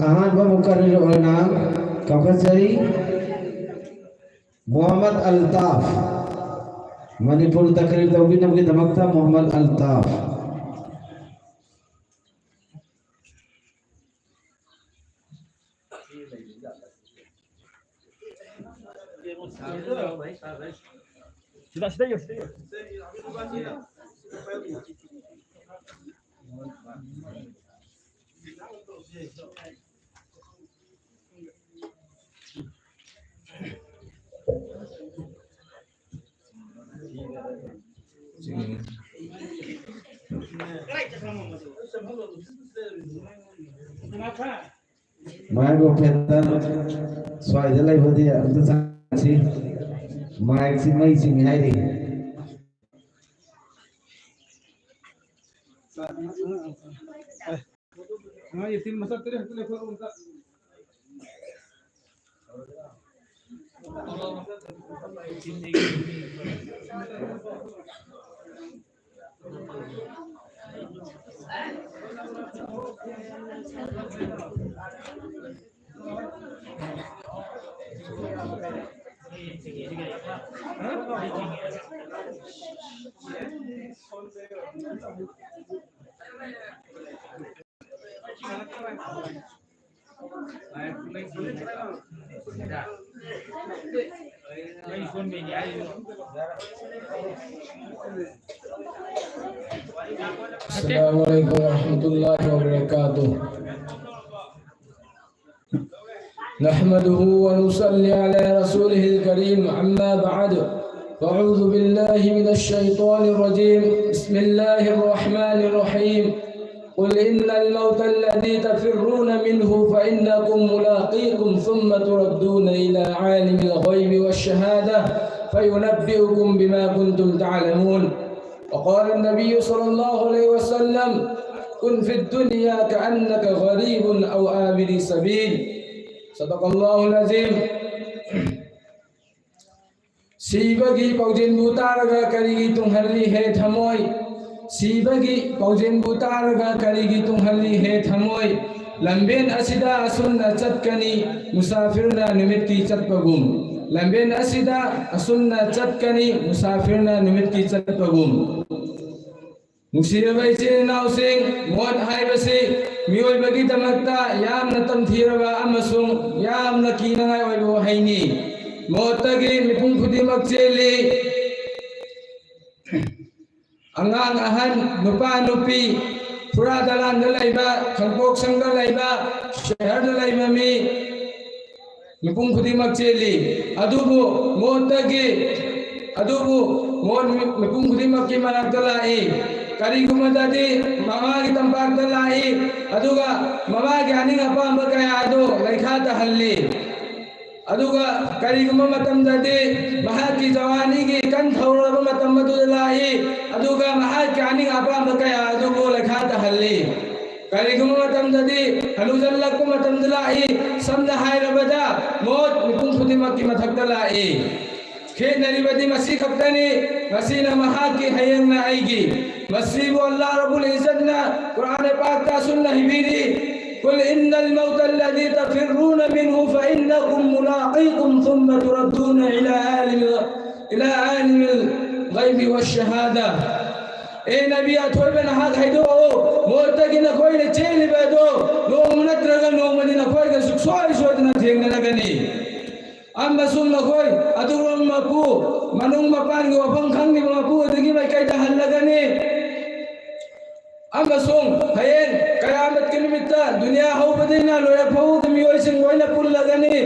ꯑꯍꯥꯟꯕ ꯃꯨꯀꯔꯔꯤꯔ ꯑꯣꯏꯅ ꯀꯧꯈꯠꯆꯔꯤ, ꯃꯣꯍꯝꯃꯗ ꯑꯜꯇꯥꯐ꯫ ꯃꯅꯤꯄꯨꯔ ꯇꯛꯔꯤꯔ ꯇꯧꯕꯤꯅꯕꯒꯤꯗꯃꯛꯇ ꯃꯣꯍꯝꯃꯗ ꯑꯜꯇꯥꯐ꯫ ꯁꯤꯗ, ꯁꯤꯗ ꯌꯦꯡꯉꯨ, ꯁꯤꯗ ꯌꯦꯡꯉꯨ꯫ ꯃꯥꯏꯛ ꯑꯣꯄꯦꯔꯦꯇꯔ ꯁ꯭ꯋꯥꯏꯗ ꯂꯩꯕꯗꯤ ꯑꯝꯇ ꯆꯪꯁꯤ꯫ ꯃꯥꯏꯛꯁꯤ ꯃꯩ ꯆꯤꯡꯉꯤ ꯍꯥꯏꯔꯤ꯫ ꯑꯉꯥꯡ ꯌꯦꯇꯤꯝ ꯃꯆꯥ ꯇꯔꯦꯠ ꯈꯛꯇ ꯂꯩ, ꯑꯩꯈꯣꯏ ꯑꯝꯇ꯫ السلام عليكم ورحمة الله وبركاته. نحمده ونصلي على رسوله الكريم، أما بعد، فأعوذ بالله من الشيطان الرجيم. بسم الله الرحمن الرحيم. قل إن الموت الذي تفرون منه فإنكم ملاقيكم ثم تردون إلى عالم الغيب والشهادة فينبئكم بما كنتم تعملون. وقال النبي صلى الله عليه وسلم: كن في الدنيا كأنك غريب أو عابر سبيل. صدق الله العظيم. ꯁꯤꯕꯒꯤ ꯄꯥꯎꯖꯦꯜꯕꯨ ꯇꯥꯔꯒ ꯀꯔꯤꯒꯤ ꯇꯨꯡꯍꯜꯂꯤ ꯍꯦ ꯊꯃꯣꯏ? ꯁꯤꯕꯒꯤ ꯄꯥꯎꯖꯦꯜꯕꯨ ꯇꯥꯔꯒ ꯀꯔꯤꯒꯤ ꯇꯨꯡꯍꯜꯂꯤ ꯍꯦ ꯊꯃꯣꯏ? ꯂꯝꯕꯦꯟ ꯑꯁꯤꯗ ꯑꯁꯨꯝꯅ ꯆꯠꯀꯅꯤ, ꯃꯨꯁꯥꯐꯤꯔꯅ ꯅꯨꯃꯤꯠꯀꯤ ꯆꯠꯄꯒꯨꯝ꯫ ꯂꯝꯕꯦꯟ ꯑꯁꯤꯗ ꯑꯁꯨꯝꯅ ꯆꯠꯀꯅꯤ, ꯃꯨꯁꯥꯐꯤꯔꯅ ꯅꯨꯃꯤꯠꯀꯤ ꯆꯠꯄꯒꯨꯝ꯫ ꯅꯨꯡꯁꯤꯔꯕ ꯏꯆꯤꯜ ꯏꯅꯥꯎꯁꯤꯡ, ꯃꯣꯠ ꯍꯥꯏꯕꯁꯤ ꯃꯤꯑꯣꯏꯕꯒꯤꯗꯃꯛꯇ ꯌꯥꯝꯅ ꯇꯝꯊꯤꯔꯕ ꯑꯃꯁꯨꯡ ꯌꯥꯝꯅ ꯀꯤꯅꯉꯥꯏ ꯑꯣꯏꯕ ꯋꯥꯍꯩꯅꯤ꯫ ꯃꯣꯠꯇꯒꯤ ꯃꯤꯄꯨꯝ ꯈꯨꯗꯤꯡꯃꯛ ꯆꯦꯜꯂꯤ꯫ ꯑꯉꯥꯡ ꯑꯍꯟ, ꯅꯨꯄꯥ ꯅꯨꯄꯤ, ꯐꯨꯔꯥ ꯗꯂꯥꯟꯗ ꯂꯩꯕ, ꯈꯪꯄꯣꯛꯁꯪꯗ ꯂꯩꯕ, ꯁꯍꯔꯗ ꯂꯩꯕ ꯃꯤ, ꯃꯤꯄꯨꯝ ꯈꯨꯗꯤꯡꯃꯛ ꯆꯦꯜꯂꯤ꯫ ꯑꯗꯨꯕꯨ ꯃꯣꯠꯇꯒꯤ, ꯑꯗꯨꯕꯨ ꯃꯣꯠ ꯃꯤꯄꯨꯝ ꯈꯨꯗꯤꯡꯃꯛꯀꯤ ꯃꯅꯥꯛꯇ ꯂꯥꯛꯏ꯫ ꯀꯔꯤꯒꯨꯝꯕꯗꯗꯤ ꯃꯃꯥꯒꯤ ꯇꯝꯄꯥꯛꯇ ꯂꯥꯛꯏ, ꯑꯗꯨꯒ ꯃꯃꯥꯒꯤ ꯑꯅꯤꯡ ꯑꯄꯥꯝꯕ ꯀꯌꯥ ꯑꯗꯨ ꯂꯩꯈꯥ ꯇꯥꯍꯜꯂꯤ꯫ ꯑꯗꯨꯒ ꯀꯔꯤꯒꯨꯝꯕ ꯃꯇꯝꯗꯗꯤ ꯃꯍꯥꯛꯀꯤ ꯖꯋꯥꯅꯤꯒꯤ ꯀꯟ ꯊꯧꯔꯕ ꯃꯇꯝ ꯑꯗꯨꯗ ꯂꯥꯛꯏ, ꯑꯗꯨꯒ ꯃꯍꯥꯛꯀꯤ ꯑꯅꯤꯡ ꯑꯄꯥꯝꯕ ꯀꯌꯥ ꯑꯗꯨꯕꯨ ꯂꯩꯈꯥ ꯇꯥꯍꯜꯂꯤ꯫ ꯀꯔꯤꯒꯨꯝꯕ ꯃꯇꯝꯗꯗꯤ ꯍꯅꯨꯖꯜꯂꯛꯄ ꯃꯇꯝꯗ ꯂꯥꯛꯏ꯫ ꯁꯝꯅ ꯍꯥꯏꯔꯕꯗ, ꯃꯣꯠ ꯃꯤꯄꯨꯝ ꯈꯨꯗꯤꯡꯃꯛꯀꯤ ꯃꯊꯛꯇ ꯂꯥꯛꯏ꯫ ꯈꯦꯠꯅꯔꯤꯕꯗꯤ ꯃꯁꯤ ꯈꯛꯇꯅꯤ꯫ ꯉꯁꯤꯅ ꯃꯍꯥꯛꯀꯤ, ꯍꯌꯦꯡꯅ ꯑꯩꯒꯤ꯫ ꯃꯁꯤꯕꯨ ꯑꯜꯂꯥꯍ ꯔꯕꯨꯜ ꯏꯖꯠꯅ ꯀꯨꯔꯥꯟ ꯄꯥꯛꯇ ꯑꯁꯨꯝꯅ ꯍꯥꯏꯕꯤꯔꯤ: "قل إن الموت الذي تفرون منه فإنكم ملاقوه ثم تردون إلى عالم، إلى عالم الغيب والشهادة." ꯑꯦ ꯅꯕꯤ ꯑꯊꯣꯏꯕ, ꯅꯍꯥꯛ ꯍꯥꯏꯗꯣꯛꯑꯣ, ꯃꯣꯠꯇꯒꯤ ꯅꯈꯣꯏꯅ ꯆꯦꯜꯂꯤꯕ ꯑꯗꯣ ꯅꯣꯡꯃ ꯅꯠꯇ꯭ꯔꯒ ꯅꯣꯡꯃꯗꯤ ꯅꯈꯣꯏꯒ ꯁꯨꯛꯁꯣꯏ ꯁꯣꯏꯗꯅ ꯊꯦꯡꯅꯔꯒꯅꯤ꯫ ꯑꯃꯁꯨꯡ ꯅꯈꯣꯏ ꯑꯗꯨꯒꯨꯝꯕ ꯃꯄꯨ, ꯃꯅꯨꯡ ꯃꯄꯥꯟꯒꯤ ꯋꯥꯐꯝ ꯈꯪꯂꯤꯕ ꯃꯄꯨ ꯑꯗꯨꯒꯤ ꯃꯥꯏꯀꯩꯗ ꯍꯜꯂꯒꯅꯤ꯫ ꯑꯃꯁꯨꯡ ꯍꯌꯦꯡ ꯀꯌꯥꯃꯠꯀꯤ ꯅꯨꯃꯤꯠꯇ ꯗꯨꯅꯤꯌꯥ ꯍꯧꯕꯗꯩꯅ ꯂꯣꯏꯔꯛ ꯐꯥꯎꯕꯗ ꯃꯤꯑꯣꯏꯁꯤꯡ ꯂꯣꯏꯅ ꯄꯨꯜꯂꯒꯅꯤ꯫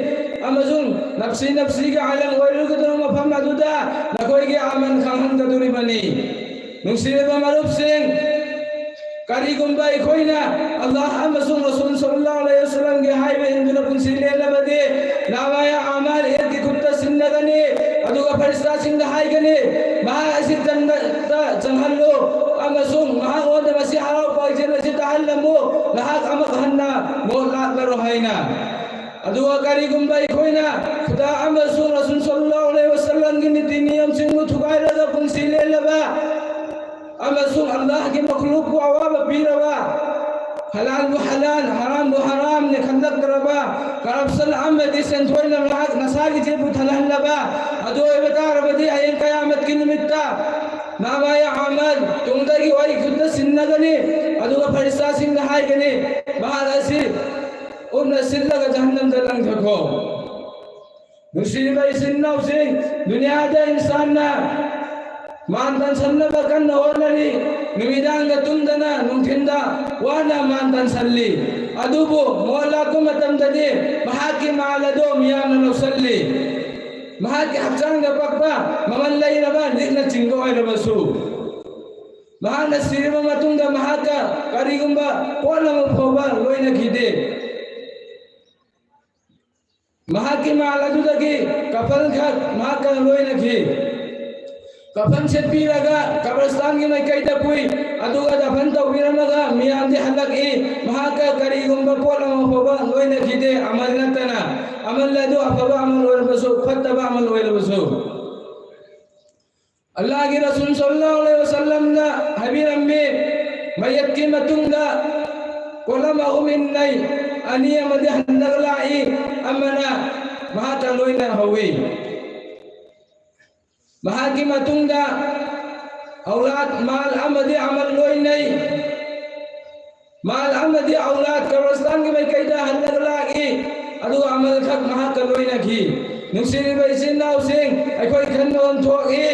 ꯑꯃꯁꯨꯡ ꯅꯞꯁꯤ ꯅꯞꯁꯤꯒꯤ ꯑꯥꯂꯝ ꯑꯣꯏꯔꯒꯗꯕ ꯃꯐꯝ ꯑꯗꯨꯗ ꯅꯈꯣꯏꯒꯤ ꯑꯃꯜ ꯈꯪꯍꯟꯒꯗꯧꯔꯤꯕꯅꯤ꯫ ꯅꯨꯡꯁꯤꯔꯕ ꯃꯔꯨꯞꯁꯤꯡ, ꯀꯔꯤꯒꯨꯝꯕ ꯑꯩꯈꯣꯏꯅ ꯑꯜꯂꯥꯍ ꯑꯃꯁꯨꯡ ꯔꯁꯨꯜ ꯁꯜꯂꯜꯂꯥꯍꯨ ꯑꯂꯩꯍꯤ ꯋꯁꯜꯂꯝꯒꯤ ꯍꯥꯏꯕ ꯏꯟꯗꯨꯅ ꯄꯨꯟꯁꯤ ꯂꯦꯜꯂꯕꯗꯤ, ꯅꯥꯃꯥꯌꯦ ꯑꯃꯥꯜ ꯑꯦꯠꯀꯤ ꯈꯨꯠꯇ ꯁꯤꯟꯅꯒꯅꯤ꯫ ꯑꯗꯨꯒ ꯐꯔꯤꯁꯇꯥꯁꯤꯡꯗ ꯍꯥꯏꯒꯅꯤ, "ꯃꯍꯥꯛ ꯑꯁꯤ ꯖꯟꯅꯠꯇ ꯆꯪꯍꯜꯂꯨ ꯑꯃꯁꯨꯡ ꯃꯍꯥꯛꯉꯣꯟꯗ ꯃꯁꯤ ꯍꯔꯥꯎ ꯄꯥꯏꯖꯦꯜ ꯑꯁꯤ ꯇꯥꯍꯜꯂꯝꯃꯨ, ꯅꯍꯥꯛ ꯑꯃꯨꯛ ꯍꯟꯅ ꯃꯣꯠ ꯂꯥꯛꯂꯔꯣꯏ" ꯍꯥꯏꯅ꯫ ꯑꯗꯨꯒ ꯀꯔꯤꯒꯨꯝꯕ ꯑꯩꯈꯣꯏꯅ ꯈꯨꯗꯥ ꯑꯃꯁꯨꯡ ꯔꯁꯨꯜ ꯁꯜꯂꯜꯂꯥꯍꯨ ꯑꯂꯩꯍꯤ ꯋꯁꯜꯂꯝꯒꯤ ꯅꯤꯇꯤ ꯅꯤꯌꯝꯁꯤꯡꯕꯨ ꯊꯨꯒꯥꯏꯔꯒ ꯄꯨꯟꯁꯤ ꯂꯦꯜꯂꯕ ꯑꯃꯁꯨꯡ ꯑꯜꯂꯥꯍꯒꯤ ꯃꯈꯂꯨꯛꯄꯨ ꯑꯋꯥꯕ ꯄꯤꯔꯕ, ꯍꯂꯥꯜꯕꯨ ꯍꯂꯥꯜ, ꯍꯔꯥꯝꯕꯨ ꯍꯔꯥꯝꯅ ꯈꯟꯗꯛꯇ꯭ꯔꯕ, ꯀꯔꯞꯁꯟ ꯑꯃꯗꯤ ꯁꯦꯟꯊꯣꯏꯅ ꯃꯍꯥꯛ ꯅꯁꯥꯒꯤ ꯖꯦꯕꯨ ꯊꯜꯍꯜꯂꯕ ꯑꯗꯨ ꯑꯣꯏꯕ ꯇꯥꯔꯕꯗꯤ, ꯍꯌꯦꯡ ꯀꯌꯥꯃꯠꯀꯤ ꯅꯨꯃꯤꯠꯇ ꯅꯥꯃꯥꯌꯦ ꯑꯃꯥꯜ ꯇꯨꯡꯗꯒꯤ ꯑꯩ ꯈꯨꯠꯇ ꯁꯤꯟꯅꯒꯅꯤ꯫ ꯑꯗꯨꯒ ꯐꯔꯤꯁꯇꯥꯁꯤꯡꯗ ꯍꯥꯏꯒꯅꯤ, "ꯃꯍꯥꯛ ꯑꯁꯤ ꯎꯞꯅ ꯁꯤꯜꯂꯒ ꯖꯍꯟꯅꯝꯗ ꯂꯪꯊꯈꯣ"꯫ ꯅꯨꯡꯁꯤꯔꯤꯕ ꯏꯆꯤꯟ ꯏꯅꯥꯎꯁꯤꯡ, ꯗꯨꯅꯤꯌꯥꯗ ꯏꯟꯁꯥꯟꯅ ꯃꯥꯟ ꯇꯥꯟꯁꯟꯅꯕ ꯀꯟꯅ ꯍꯣꯠꯅꯔꯤ꯫ ꯅꯨꯃꯤꯗꯥꯡꯗ ꯇꯨꯝꯗꯅ, ꯅꯨꯡꯊꯤꯟꯗ ꯋꯥꯅ ꯃꯥꯟ ꯇꯥꯟꯁꯜꯂꯤ꯫ ꯑꯗꯨꯕꯨ ꯃꯣꯠ ꯂꯥꯛꯄ ꯃꯇꯝꯗꯗꯤ ꯃꯍꯥꯛꯀꯤ ꯃꯥꯜ ꯑꯗꯨ ꯃꯤꯌꯥꯝꯅ ꯂꯧꯁꯜꯂꯤ꯫ ꯃꯍꯥꯛꯀꯤ ꯍꯛꯆꯥꯡꯗ ꯄꯛꯄ, ꯃꯃꯜ ꯂꯩꯔꯕ ꯂꯤꯛꯅꯆꯤꯡꯕ ꯑꯣꯏꯔꯕꯁꯨ, ꯃꯍꯥꯛꯅ ꯁꯤꯔꯕ ꯃꯇꯨꯡꯗ ꯃꯍꯥꯛꯀ ꯀꯔꯤꯒꯨꯝꯕ ꯄꯣꯠ ꯑꯃ ꯐꯥꯎꯕ ꯂꯣꯏꯅꯈꯤꯗꯦ꯫ ꯃꯍꯥꯛꯀꯤ ꯃꯥꯜ ꯑꯗꯨꯗꯒꯤ ꯀꯐꯟ ꯈꯛ ꯃꯍꯥꯛꯀ ꯂꯣꯏꯅꯈꯤ꯫ ꯀꯐꯟ ꯁꯦꯠꯄꯤꯔꯒ ꯀꯕꯔꯁꯇꯥꯟꯒꯤ ꯃꯥꯏꯀꯩꯗ ꯄꯨꯏ, ꯑꯗꯨꯒ ꯗꯐꯟ ꯇꯧꯕꯤꯔꯝꯃꯒ ꯃꯤꯌꯥꯝꯗꯤ ꯍꯜꯂꯛꯏ꯫ ꯃꯍꯥꯛꯀ ꯀꯔꯤꯒꯨꯝꯕ ꯄꯣꯠ ꯑꯃ ꯐꯥꯎꯕ ꯂꯣꯏꯅꯈꯤꯗꯦ, ꯑꯃꯜ ꯅꯠꯇꯅ꯫ ꯑꯃꯜ ꯑꯗꯨ ꯑꯐꯕ ꯑꯃꯜ ꯑꯣꯏꯔꯕꯁꯨ, ꯐꯠꯇꯕ ꯑꯃꯜ ꯑꯣꯏꯔꯕꯁꯨ꯫ ꯑꯜꯂꯥꯍꯒꯤ ꯔꯁꯨꯜ ꯁꯜꯂꯜꯂꯥꯍꯨ ꯑꯂꯩꯍꯤ ꯋꯁꯜꯂꯝꯅ ꯍꯥꯏꯕꯤꯔꯝꯃꯤ, ꯃꯌꯠꯀꯤ ꯃꯇꯨꯡꯗ ꯄꯣꯠꯂꯝ ꯑꯍꯨꯝ ꯏꯟꯅꯩ, ꯑꯅꯤ ꯑꯃꯗꯤ ꯍꯜꯂꯒ ꯂꯥꯛꯏ, ꯑꯃꯅ ꯃꯍꯥꯛꯀ ꯂꯣꯏꯅꯍꯧꯏ꯫ ꯃꯍꯥꯛꯀꯤ ꯃꯇꯨꯡꯗ ꯑꯧꯂꯥꯗ, ꯃꯥꯜ ꯑꯃꯗꯤ ꯑꯃꯜ ꯂꯣꯏꯅꯩ꯫ ꯃꯥꯜ ꯑꯃꯗꯤ ꯑꯧꯂꯥꯗ ꯀꯕꯔꯁꯇꯥꯟꯒꯤ ꯃꯥꯏꯀꯩꯗ ꯍꯜꯂꯒ ꯂꯥꯛꯏ, ꯑꯗꯨꯒ ꯑꯃꯜ ꯈꯛ ꯃꯍꯥꯛꯀ ꯂꯣꯏꯅꯈꯤ꯫ ꯅꯨꯡꯁꯤꯔꯤꯕ ꯏꯆꯤꯟ ꯏꯅꯥꯎꯁꯤꯡ, ꯑꯩꯈꯣꯏ ꯈꯟꯕ ꯑꯃ ꯊꯣꯛꯏ꯫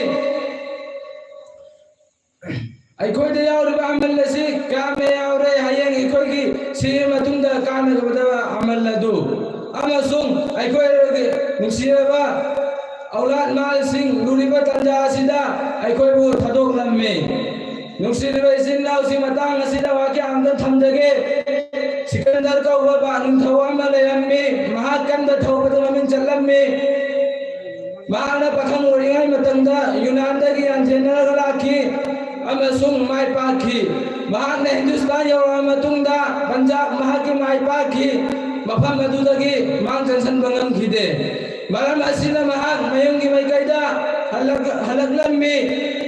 ꯑꯩꯈꯣꯏꯗ ꯌꯥꯎꯔꯤꯕ ꯑꯃꯜ ꯑꯁꯤ ꯀꯌꯥꯝ ꯌꯥꯎꯔꯦ? ꯍꯌꯦꯡ ꯑꯩꯈꯣꯏꯒꯤ ꯁꯤꯔ ꯃꯇꯨꯡꯗ ꯀꯥꯟꯅꯒꯗꯕ ꯑꯃꯜ ꯑꯗꯨ, ꯑꯃꯁꯨꯡ ꯑꯩꯈꯣꯏꯒꯤ ꯅꯨꯡꯁꯤꯔꯕ ꯑꯧꯂꯥꯗ ꯃꯥꯜꯁꯤꯡ ꯂꯨꯔꯤꯕ ꯇꯥꯟꯖꯥ ꯑꯁꯤꯗ ꯑꯩꯈꯣꯏꯕꯨ ꯊꯥꯗꯣꯛꯂꯝꯃꯤ꯫ ꯅꯨꯡꯁꯤꯔꯤꯕ ꯏꯆꯤꯟ ꯏꯅꯥꯎꯁꯤꯡ, ꯃꯇꯥꯡ ꯑꯁꯤꯗ ꯋꯥꯀꯌꯥ ꯑꯝꯇ ꯊꯝꯖꯒꯦ꯫ ꯁꯤꯀꯟꯗꯔ ꯀꯧꯕ ꯕꯥ ꯅꯤꯡꯊꯧ ꯑꯃ ꯂꯩꯔꯝꯃꯤ꯫ ꯃꯍꯥꯛ ꯀꯟꯗ ꯊꯧꯕꯗ ꯃꯃꯤꯡ ꯆꯠꯂꯝꯃꯤ꯫ ꯃꯍꯥꯛꯅ ꯄꯥꯈꯪ ꯑꯣꯏꯔꯤꯉꯩ ꯃꯇꯝꯗ ꯌꯨꯅꯥꯟꯗꯒꯤ ꯂꯥꯟꯊꯦꯡꯅꯔꯒ ꯂꯥꯛꯈꯤ ꯑꯃꯁꯨꯡ ꯃꯥꯏ ꯄꯥꯛꯈꯤ꯫ ꯃꯍꯥꯛꯅ ꯍꯤꯟꯗꯨꯁꯇꯥꯟ ꯌꯧꯔꯛꯑ ꯃꯇꯨꯡꯗ ꯄꯟꯖꯥꯕ ꯃꯍꯥꯛꯀꯤ ꯃꯥꯏ ꯄꯥꯛꯈꯤ꯫ ꯃꯐꯝ ꯑꯗꯨꯗꯒꯤ ꯃꯥꯡ ꯆꯪꯁꯤꯟꯕ ꯉꯝꯈꯤꯗꯦ꯫ ꯃꯔꯝ ꯑꯁꯤꯅ ꯃꯍꯥꯛ ꯃꯌꯨꯝꯒꯤ ꯃꯥꯏꯀꯩꯗ ꯍꯜꯂꯛ-, ꯍꯜꯂꯛꯂꯝꯃꯤ꯫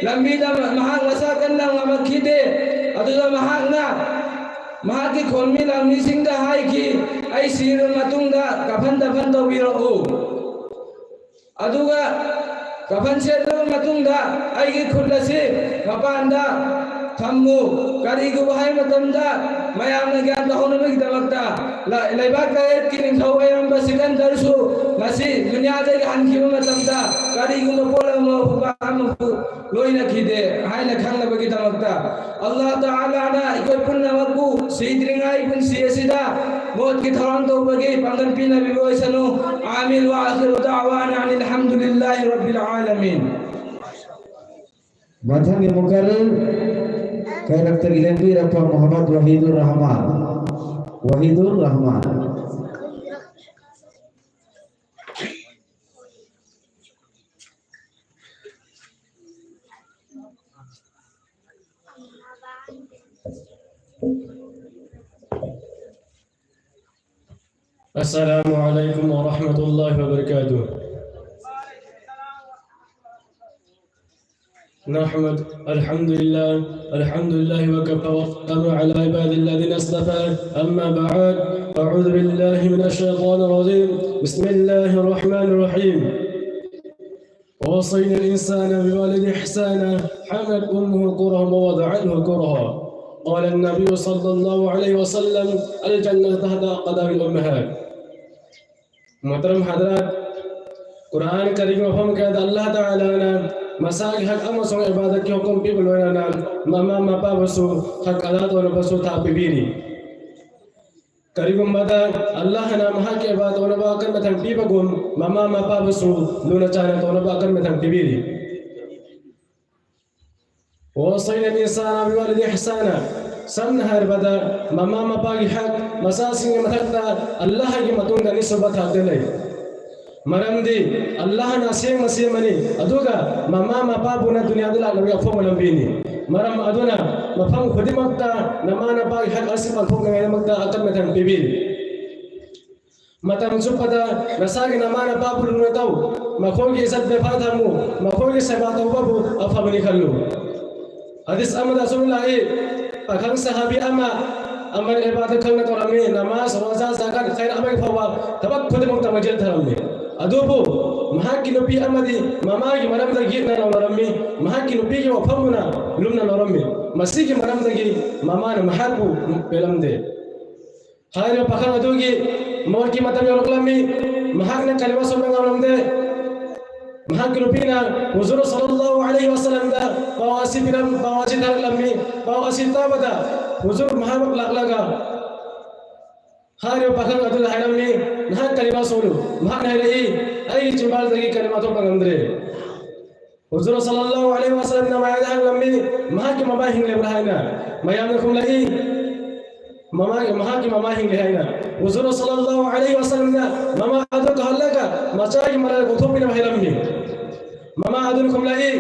ꯂꯝꯕꯤꯗ ꯃꯍꯥꯛ ꯃꯁꯥ ꯀꯟꯅ ꯉꯝꯃꯛꯈꯤꯗꯦ꯫ ꯑꯗꯨꯗ ꯃꯍꯥꯛꯅ ꯃꯍꯥꯛꯀꯤ ꯈꯣꯟꯃꯤ ꯂꯥꯟꯃꯤꯁꯤꯡꯗ ꯍꯥꯏꯈꯤ, "ꯑꯩ ꯁꯤꯔꯕ ꯃꯇꯨꯡꯗ ꯀꯐꯟ ꯗꯐꯟ ꯇꯧꯕꯤꯔꯛꯎ꯫ ꯑꯗꯨꯒ ꯀꯐꯟ ꯁꯦꯠꯂꯕ ꯃꯇꯨꯡꯗ ꯑꯩꯒꯤ ꯈꯨꯠ ꯑꯁꯤ ꯃꯄꯥꯟꯗ ꯊꯝꯃꯨ꯫ ꯀꯔꯤꯒꯨꯝꯕ ꯍꯥꯏꯕ ꯃꯇꯝꯗ ꯃꯌꯥꯝꯅ ꯒ꯭ꯌꯥꯟ ꯇꯥꯍꯧꯅꯕꯒꯤꯗꯃꯛꯇ ꯂ-, ꯂꯩꯕꯥꯛ ꯇꯔꯦꯠꯀꯤ ꯅꯤꯡꯊꯧ ꯑꯣꯏꯔꯝꯕ ꯁꯤꯀꯟꯗꯔꯁꯨ ꯉꯁꯤ ꯗꯨꯅꯤꯌꯥꯗꯒꯤ ꯍꯟꯈꯤꯕ ꯃꯇꯝꯗ ꯀꯔꯤꯒꯨꯝꯕ ꯄꯣꯠ ꯑꯃ ꯐꯨꯕ ꯑꯃꯕꯨ ꯂꯣꯏꯅꯈꯤꯗꯦ ꯍꯥꯏꯅ ꯈꯪꯅꯕꯒꯤꯗꯃꯛꯇ ꯑꯜꯂꯥꯍ ꯇꯥꯂꯥꯅ ꯑꯩꯈꯣꯏ ꯄꯨꯝꯅꯃꯛꯄꯨ ꯁꯤꯗ꯭ꯔꯤꯉꯩ ꯄꯨꯟꯁꯤ ꯑꯁꯤꯗ ꯃꯣꯠꯀꯤ ꯊꯧꯔꯥꯡ ꯇꯧꯕꯒꯤ ꯄꯥꯡꯒꯜ ꯄꯤꯅꯕꯤꯕ ꯑꯣꯏꯁꯅꯨ꯫ آمين. وآخر دعوانا أن الحمد لله رب العالمين. ꯃꯊꯪꯒꯤ ꯃꯨꯀꯔꯔ ꯀꯩꯔꯛꯇꯒꯤ ꯂꯦꯡꯕꯤꯔꯛꯄ ꯃꯨꯍꯝꯃꯗ Wahidur Rahman. Wahidur Rahman. السلام عليكم ورحمة الله وبركاته. نحمد الحمد لله الحمد لله وكفى وسلام على عباد الذين اصطفى. أما بعد، أعوذ بالله من الشيطان الرجيم. بسم الله الرحمن الرحيم. ووصينا الإنسان بوالده إحسانا، حملته أمه كرها ووضعته كرها. قال النبي صلى الله عليه وسلم: الجنة تحت أقدام الأمهات. محترم حضرات، قرآن کریم مفہوم کہ اللہ تعالیٰ نا مساگ حق امسون عبادت کی حکم پی بلوینا، مما مپا بسو حق ادا تو نبسو تھا پی بیری. Karigun bada Allah na mahak ke ba tona ba kan matang piba gum, mama mapa basu, luna chana tona ba kan matang pibiri. ووصينا الإنسان بوالده إحسانا. San har bada mama mapa gi hak, masasing matakta Allah gi matunda ni sobat hadelai. Maramdi, Allah na seng masih mani, aduga, mama mapa buna dunia dula na wiya fo malam bini. Maram aduna, mapang khudi makta, namana pa hak asip al fo ngai makta akan matang pibil. Matang supada, nasagi namana pa bulu na tau, makogi isat bepatamu, makogi sebatau babu, afa bani kallu. Hadis Ahmad Rasulullah, pakang sahabi ama, amal ibadat kang na torami, namaz, roza, zakat, khair amal fawa, tabak khudi makta majil tarami. Adubu, mahaki nupi amadi, mamagi maram dagi na lorammi, mahaki nupi gi wapamuna, lumna lorammi, masigi maram dagi, mamana mahaku pelamde. Hayo pakang adugi, morki matam yorok lammi, mahakna kalima somna ngam lamde. Mahaki nupina, Huzur sallallahu alaihi wasallam da, bawasi piram, bawasi tarak lammi, bawasi tabada, Huzur mahabak laklaga. Hari pakang atul haram ni, nah kalima sulu, nah harai, ai chimbal dagi kalima to pangandre. Huzur sallallahu alaihi wasallam na maya dahan lammi, mahaki mama hingle berhaina, mayam na kumlai, mama, mahaki mama hingle haina. Huzur sallallahu alaihi wasallam na, mama adu kahalaga, machai mara gothopina haram ni. Mama adun kumlai,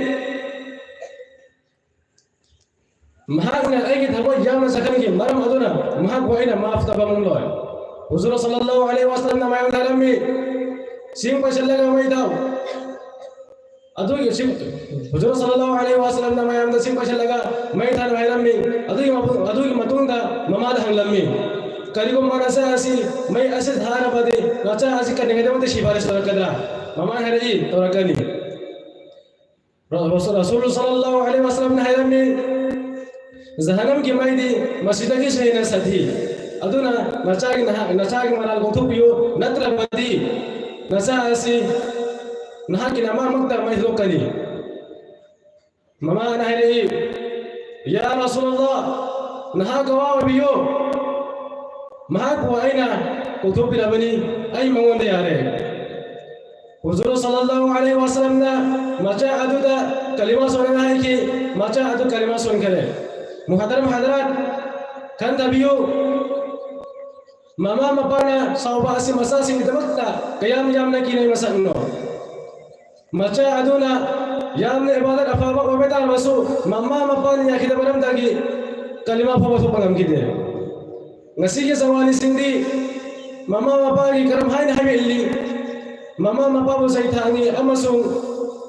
ꯃꯍꯥꯛꯅ ꯑꯩꯒꯤ ꯊꯕꯛ ꯌꯥꯝꯅ ꯆꯠꯍꯟꯈꯤ, ꯃꯔꯝ ꯑꯗꯨꯅ ꯃꯍꯥꯛꯄꯨ ꯑꯩꯅ ꯃꯥꯐ ꯇꯧꯕ ꯉꯝꯂꯣꯏ꯫ ꯍꯨꯖꯨꯔ ꯁꯜꯂꯜꯂꯥꯍꯨ ꯑꯂꯩꯍꯤ ꯋꯥꯁꯜꯂꯝꯅ ꯃꯌꯥꯝꯗ ꯍꯥꯏꯔꯝꯃꯤ, "ꯁꯤꯡ ꯄꯩꯁꯤꯜꯂꯒ ꯃꯩ ꯊꯥꯎ, ꯑꯗꯨꯒꯤ ꯁꯤꯡ," ꯍꯨꯖꯨꯔ ꯁꯜꯂꯜꯂꯥꯍꯨ ꯑꯂꯩꯍꯤ ꯋꯥꯁꯜꯂꯝꯅ ꯃꯌꯥꯝꯗ ꯁꯤꯡ ꯄꯩꯁꯤꯜꯂꯒ ꯃꯩ ꯊꯥꯅꯕ ꯍꯥꯏꯔꯝꯃꯤ꯫ ꯑꯗꯨꯒꯤ ꯃꯇꯨꯡ-, ꯑꯗꯨꯒꯤ ꯃꯇꯨꯡꯗ ꯃꯃꯥꯗ ꯍꯪꯂꯝꯃꯤ, "ꯀꯔꯤꯒꯨꯝꯕ ꯅꯆꯥ ꯑꯁꯤ ꯃꯩ ꯑꯁꯤ ꯊꯥꯔꯕꯗꯤ ꯅꯆꯥ ꯑꯁꯤ ꯀꯔꯤꯒꯤꯗꯃꯛꯇ ꯁꯤꯐꯥꯔꯤꯁ ꯇꯧꯔꯛꯀꯗ꯭ꯔꯥ?" ꯃꯃꯥꯅ ꯍꯥꯏꯔꯛꯏ, "ꯇꯧꯔꯛꯀꯅꯤ꯫" ꯔ-, ꯔꯁꯨꯜ ꯁꯜꯂꯜꯂꯥꯍꯨ ꯑꯂꯩꯍꯤ ꯋꯥꯁꯜꯂꯝꯅ ꯍꯥꯏꯔꯝꯃꯤ, "ꯖꯍꯟꯅꯝꯒꯤ ꯃꯩꯗꯤ ꯃꯁꯤꯗꯒꯤꯁꯨ ꯍꯦꯟꯅ ꯁꯥꯊꯤ꯫ ꯑꯗꯨꯅ ꯅꯆꯥꯒꯤ ꯅꯍꯥꯛ-, ꯅꯆꯥꯒꯤ ꯃꯔꯥꯜ ꯀꯣꯛꯊꯣꯛꯄꯤꯌꯨ, ꯅꯠꯇ꯭ꯔꯕꯗꯤ ꯅꯆꯥ ꯑꯁꯤ ꯅꯍꯥꯛꯀꯤ ꯅꯃꯥꯃꯛꯇ ꯃꯩ ꯊꯣꯛꯀꯅꯤ꯫" ꯃꯃꯥꯅ ꯍꯥꯏꯔꯛꯏ, "ꯌꯥ ꯔꯁꯨꯂꯜꯂꯥꯍ, ꯅꯍꯥꯛ ꯒꯋꯥ ꯑꯣꯏꯕꯤꯌꯨ꯫ ꯃꯍꯥꯛꯄꯨ ꯑꯩꯅ ꯀꯣꯛꯊꯣꯛꯄꯤꯔꯕꯅꯤ, ꯑꯩ ꯃꯉꯣꯟꯗ ꯌꯥꯔꯦ꯫" ꯍꯨꯖꯨꯔ ꯁꯜꯂꯜꯂꯥꯍꯨ ꯑꯂꯩꯍꯤ ꯋꯥꯁꯜꯂꯝꯅ ꯃꯆꯥ ꯑꯗꯨꯗ ꯀꯂꯤꯃꯥ ꯁꯣꯟꯅ ꯍꯥꯏꯈꯤ꯫ ꯃꯆꯥ ꯑꯗꯨ ꯀꯂꯤꯃꯥ ꯁꯣꯟꯈꯔꯦ꯫ ꯃꯨꯍꯇꯔꯝ ꯍꯗꯔꯥꯠ, ꯈꯟꯊꯕꯤꯌꯨ, ꯃꯃꯥ ꯃꯄꯥꯅ ꯁꯥꯎꯕ ꯑꯁꯤ ꯃꯆꯥꯁꯤꯡꯒꯤꯗꯃꯛꯇ ꯀꯌꯥꯝ ꯌꯥꯝꯅ ꯀꯤꯅꯩ ꯃꯁꯛꯅꯣ꯫ ꯃꯆꯥ ꯑꯗꯨꯅ ꯌꯥꯝꯅ ꯏꯕꯥꯗꯠ ꯑꯐꯕ ꯑꯣꯏꯕ ꯇꯥꯔꯕꯁꯨ, ꯃꯃꯥ ꯃꯄꯥꯅ ꯌꯥꯈꯤꯗꯕ ꯃꯔꯝꯗꯒꯤ ꯀꯂꯤꯃꯥ ꯐꯥꯎꯕ ꯊꯣꯛꯄ ꯉꯝꯈꯤꯗꯦ꯫ ꯉꯁꯤꯒꯤ ꯖꯋꯥꯅꯤꯁꯤꯡꯗꯤ ꯃꯃꯥ ꯃꯄꯥꯒꯤ ꯀꯔꯝ ꯍꯥꯏꯅ ꯍꯥꯏꯕ ꯏꯜꯂꯤ? ꯃꯃꯥ ꯃꯄꯥꯕꯨ ꯆꯩ ꯊꯥꯡꯉꯤ ꯑꯃꯁꯨꯡ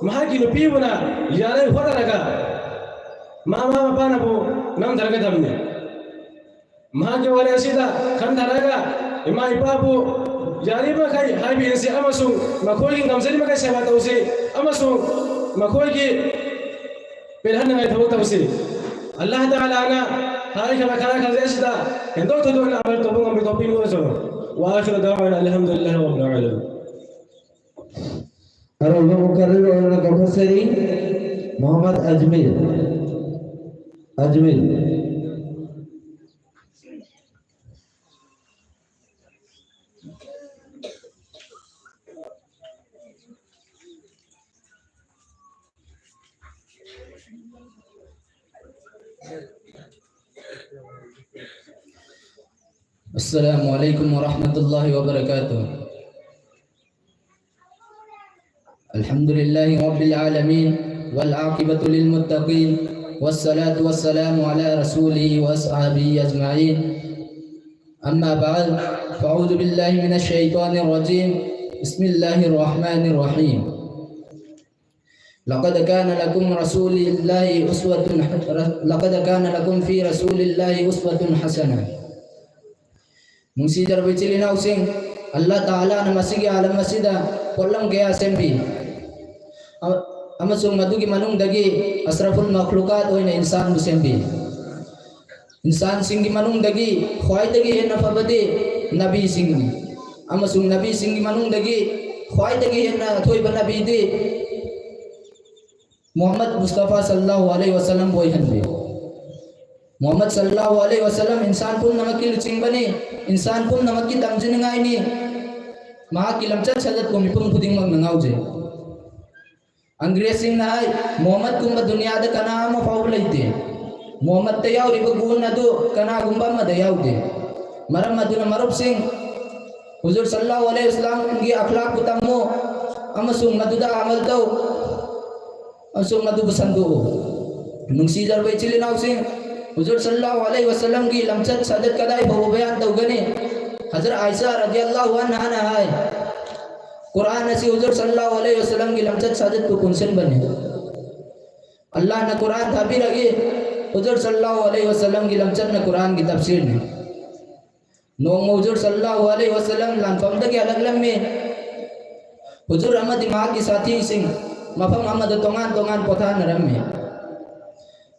ꯃꯍꯥꯛꯀꯤ ꯅꯨꯄꯤꯕꯨꯅ ꯌꯥꯅꯕ ꯍꯣꯠꯅꯔꯒ ꯃꯃꯥ ꯃꯄꯥꯅꯕꯨ ꯅꯝꯊꯔꯒ ꯊꯝꯃꯤ꯫ ꯃꯍꯥꯛꯀꯤ ꯋꯥꯔꯤ ꯑꯁꯤꯗ ꯈꯟꯊꯔꯒ ꯏꯃꯥ ꯏꯄꯥꯕꯨ ꯌꯥꯔꯤꯕꯃꯈꯩ ꯍꯥꯏꯕ ꯏꯟꯁꯤ ꯑꯃꯁꯨꯡ ꯃꯈꯣꯏꯒꯤ ꯉꯝꯖꯔꯤꯕꯃꯈꯩ ꯁꯦꯕꯥ ꯇꯧꯁꯤ ꯑꯃꯁꯨꯡ ꯃꯈꯣꯏꯒꯤ ꯄꯦꯜꯍꯟꯅꯉꯥꯏ ꯊꯕꯛ ꯇꯧꯁꯤ꯫ ꯑꯜꯂꯥꯍ ꯇꯥꯂꯥꯅ ꯍꯥꯏꯈꯤꯕ ꯈꯔ ꯈꯔ ꯑꯁꯤꯗ ꯍꯦꯟꯗꯣꯛ ꯊꯣꯏꯗꯣꯛꯅ ꯑꯃꯜ ꯇꯧꯕ ꯉꯝꯕ ꯇꯧꯕꯤꯌꯨ꯫ وآخر دعوانا أن الحمد لله رب العالمين. ꯑꯔꯣꯏꯕ ꯃꯨꯀꯔꯔꯔ ꯑꯣꯏꯅ ꯀꯧꯊꯣꯛꯆꯔꯤ, ꯃꯣꯍꯝꯃꯗ ꯑꯖꯃꯤꯔ꯫ ꯑꯖꯃꯤꯔ꯫ السلام عليكم ورحمة الله وبركاته. الحمد لله رب العالمين، والعاقبة للمتقين، والصلاة والسلام على رسوله وأصحابه أجمعين. أما بعد، فأعوذ بالله من الشيطان الرجيم. بسم الله الرحمن الرحيم. لقد كان لكم رسول الله أسوة ح-، لقد كان لكم في رسول الله أسوة حسنة. ꯅꯨꯡꯁꯤꯖꯔꯕ ꯏꯆꯤꯜ ꯏꯅꯥꯎꯁꯤꯡ, ꯑꯜꯂꯥꯍ ꯇꯥꯂꯥꯅ ꯃꯁꯤꯒꯤ ꯑꯥꯂꯝ ꯑꯁꯤꯗ ꯄꯣꯠꯂꯝ ꯀꯌꯥ ꯁꯦꯝꯕꯤ꯫ ꯑ-, ꯑꯃꯁꯨꯡ ꯃꯗꯨꯒꯤ ꯃꯅꯨꯡꯗꯒꯤ ꯑꯁ꯭ꯔꯐꯨꯜ ꯃꯈ꯭ꯂꯨꯀꯥꯠ ꯑꯣꯏꯅ ꯏꯟꯁꯥꯟꯕꯨ ꯁꯦꯝꯕꯤ꯫ ꯏꯟꯁꯥꯟꯁꯤꯡꯒꯤ ꯃꯅꯨꯡꯗꯒꯤ ꯈ꯭ꯋꯥꯏꯗꯒꯤ ꯍꯦꯟꯅ ꯐꯕꯗꯤ ꯅꯕꯤꯁꯤꯡꯅꯤ, ꯑꯃꯁꯨꯡ ꯅꯕꯤꯁꯤꯡꯒꯤ ꯃꯅꯨꯡꯗꯒꯤ ꯈ꯭ꯋꯥꯏꯗꯒꯤ ꯍꯦꯟꯅ ꯑꯊꯣꯏꯕ ꯅꯕꯤꯗꯤ ꯃꯨꯍꯝꯃꯗ ꯃꯨꯁꯇꯐꯥ ꯁꯜꯂꯜꯂꯥꯍꯨ ꯑꯂꯩꯍꯤ ꯋꯁꯜꯂꯝꯕꯨ ꯑꯣꯏꯍꯟꯕꯤꯌꯨ꯫ ꯃꯨꯍꯝꯃꯗ ꯁꯜꯂꯜꯂꯥꯍꯨ ꯑꯂꯩꯍꯤ ꯋꯁꯜꯂꯝ ꯏꯟꯁꯥꯟ ꯄꯨꯝꯅꯃꯛꯀꯤ ꯂꯨꯆꯤꯡꯕꯅꯤ, ꯏꯟꯁꯥꯟ ꯄꯨꯝꯅꯃꯛꯀꯤ ꯇꯝꯖꯅꯤꯡꯉꯥꯏꯅꯤ꯫ ꯃꯍꯥꯛꯀꯤ ꯂꯝꯆꯠ ꯁꯥꯖꯠꯄꯨ ꯃꯤꯄꯨꯝ ꯈꯨꯗꯤꯡꯃꯛꯅ ꯉꯥꯎꯖꯩ꯫ ꯑꯪꯒ꯭ꯔꯦꯖꯁꯤꯡꯅ ꯍꯥꯏ, ꯃꯨꯍꯝꯃꯗꯀꯨꯝꯕ ꯗꯨꯅꯤꯌꯥꯗ ꯀꯅꯥ ꯑꯃ ꯐꯥꯎꯕ ꯂꯩꯇꯦ꯫ ꯃꯨꯍꯝꯃꯗꯇ ꯌꯥꯎꯔꯤꯕ ꯒꯨꯟ ꯑꯗꯨ ꯀꯅꯥꯒꯨꯝꯕ ꯑꯃꯗ ꯌꯥꯎꯗꯦ꯫ ꯃꯔꯝ ꯑꯗꯨꯅ ꯃꯔꯨꯞꯁꯤꯡ, ꯍꯨꯖꯨꯔ ꯁꯜꯂꯜꯂꯥꯍꯨ ꯑꯂꯩꯍꯤ ꯋꯁꯜꯂꯝꯒꯤ ꯑꯈ꯭ꯂꯥꯛꯄꯨ ꯇꯝꯃꯨ ꯑꯃꯁꯨꯡ ꯃꯗꯨꯗ ꯑꯃꯜ ꯇꯧ ꯑꯃꯁꯨꯡ ꯃꯗꯨꯕꯨ ꯁꯟꯗꯣꯛꯎ꯫ ꯅꯨꯡꯁꯤꯖꯔꯕ ꯏꯆꯤꯜ ꯏꯅꯥꯎꯁꯤꯡ, ꯍꯨꯖꯨꯔ ꯁꯜꯂꯜꯂꯥꯍꯨ ꯑꯂꯩꯍꯤ ꯋꯁꯜꯂꯝꯒꯤ ꯂꯝꯆꯠ ꯁꯥꯖꯠ ꯀꯗꯥꯏ ꯐꯥꯎꯕ ꯕꯌꯥꯟ ꯇꯧꯒꯅꯤ? ꯍꯖꯔꯠ ꯑꯥꯏꯁꯥ ꯔꯗꯤꯌꯜꯂꯥꯍꯨ ꯑꯟꯍꯥꯅ ꯍꯥꯏ, ꯀꯨꯔꯥꯟ ꯑꯁꯤ ꯍꯨꯖꯨꯔ ꯁꯜꯂꯜꯂꯥꯍꯨ ꯑꯂꯩꯍꯤ ꯋꯁꯜꯂꯝꯒꯤ ꯂꯝꯆꯠ ꯁꯥꯖꯠꯄꯨ ꯄꯨꯟꯁꯤꯟꯕꯅꯤ꯫ ꯑꯜꯂꯥꯍꯅ ꯀꯨꯔꯥꯟ ꯊꯥꯕꯤꯔꯛꯏ, ꯍꯨꯖꯨꯔ ꯁꯜꯂꯜꯂꯥꯍꯨ ꯑꯂꯩꯍꯤ ꯋꯁꯜꯂꯝꯒꯤ ꯂꯝꯆꯠꯅ ꯀꯨꯔꯥꯟꯒꯤ ꯇꯐꯁꯤꯔꯅꯤ꯫ ꯅꯣꯡꯃ ꯍꯨꯖꯨꯔ ꯁꯜꯂꯜꯂꯥꯍꯨ ꯑꯂꯩꯍꯤ ꯋꯁꯜꯂꯝ ꯂꯥꯟꯐꯝꯗꯒꯤ ꯍꯜꯂꯛꯂꯝꯃꯤ꯫ ꯍꯨꯖꯨꯔ ꯑꯃꯗꯤ ꯃꯍꯥꯛꯀꯤ ꯁꯥꯊꯤꯁꯤꯡ ꯃꯐꯝ ꯑꯃꯗ ꯇꯣꯉꯥꯟ ꯇꯣꯉꯥꯟ ꯄꯣꯊꯥꯅꯔꯝꯃꯤ꯫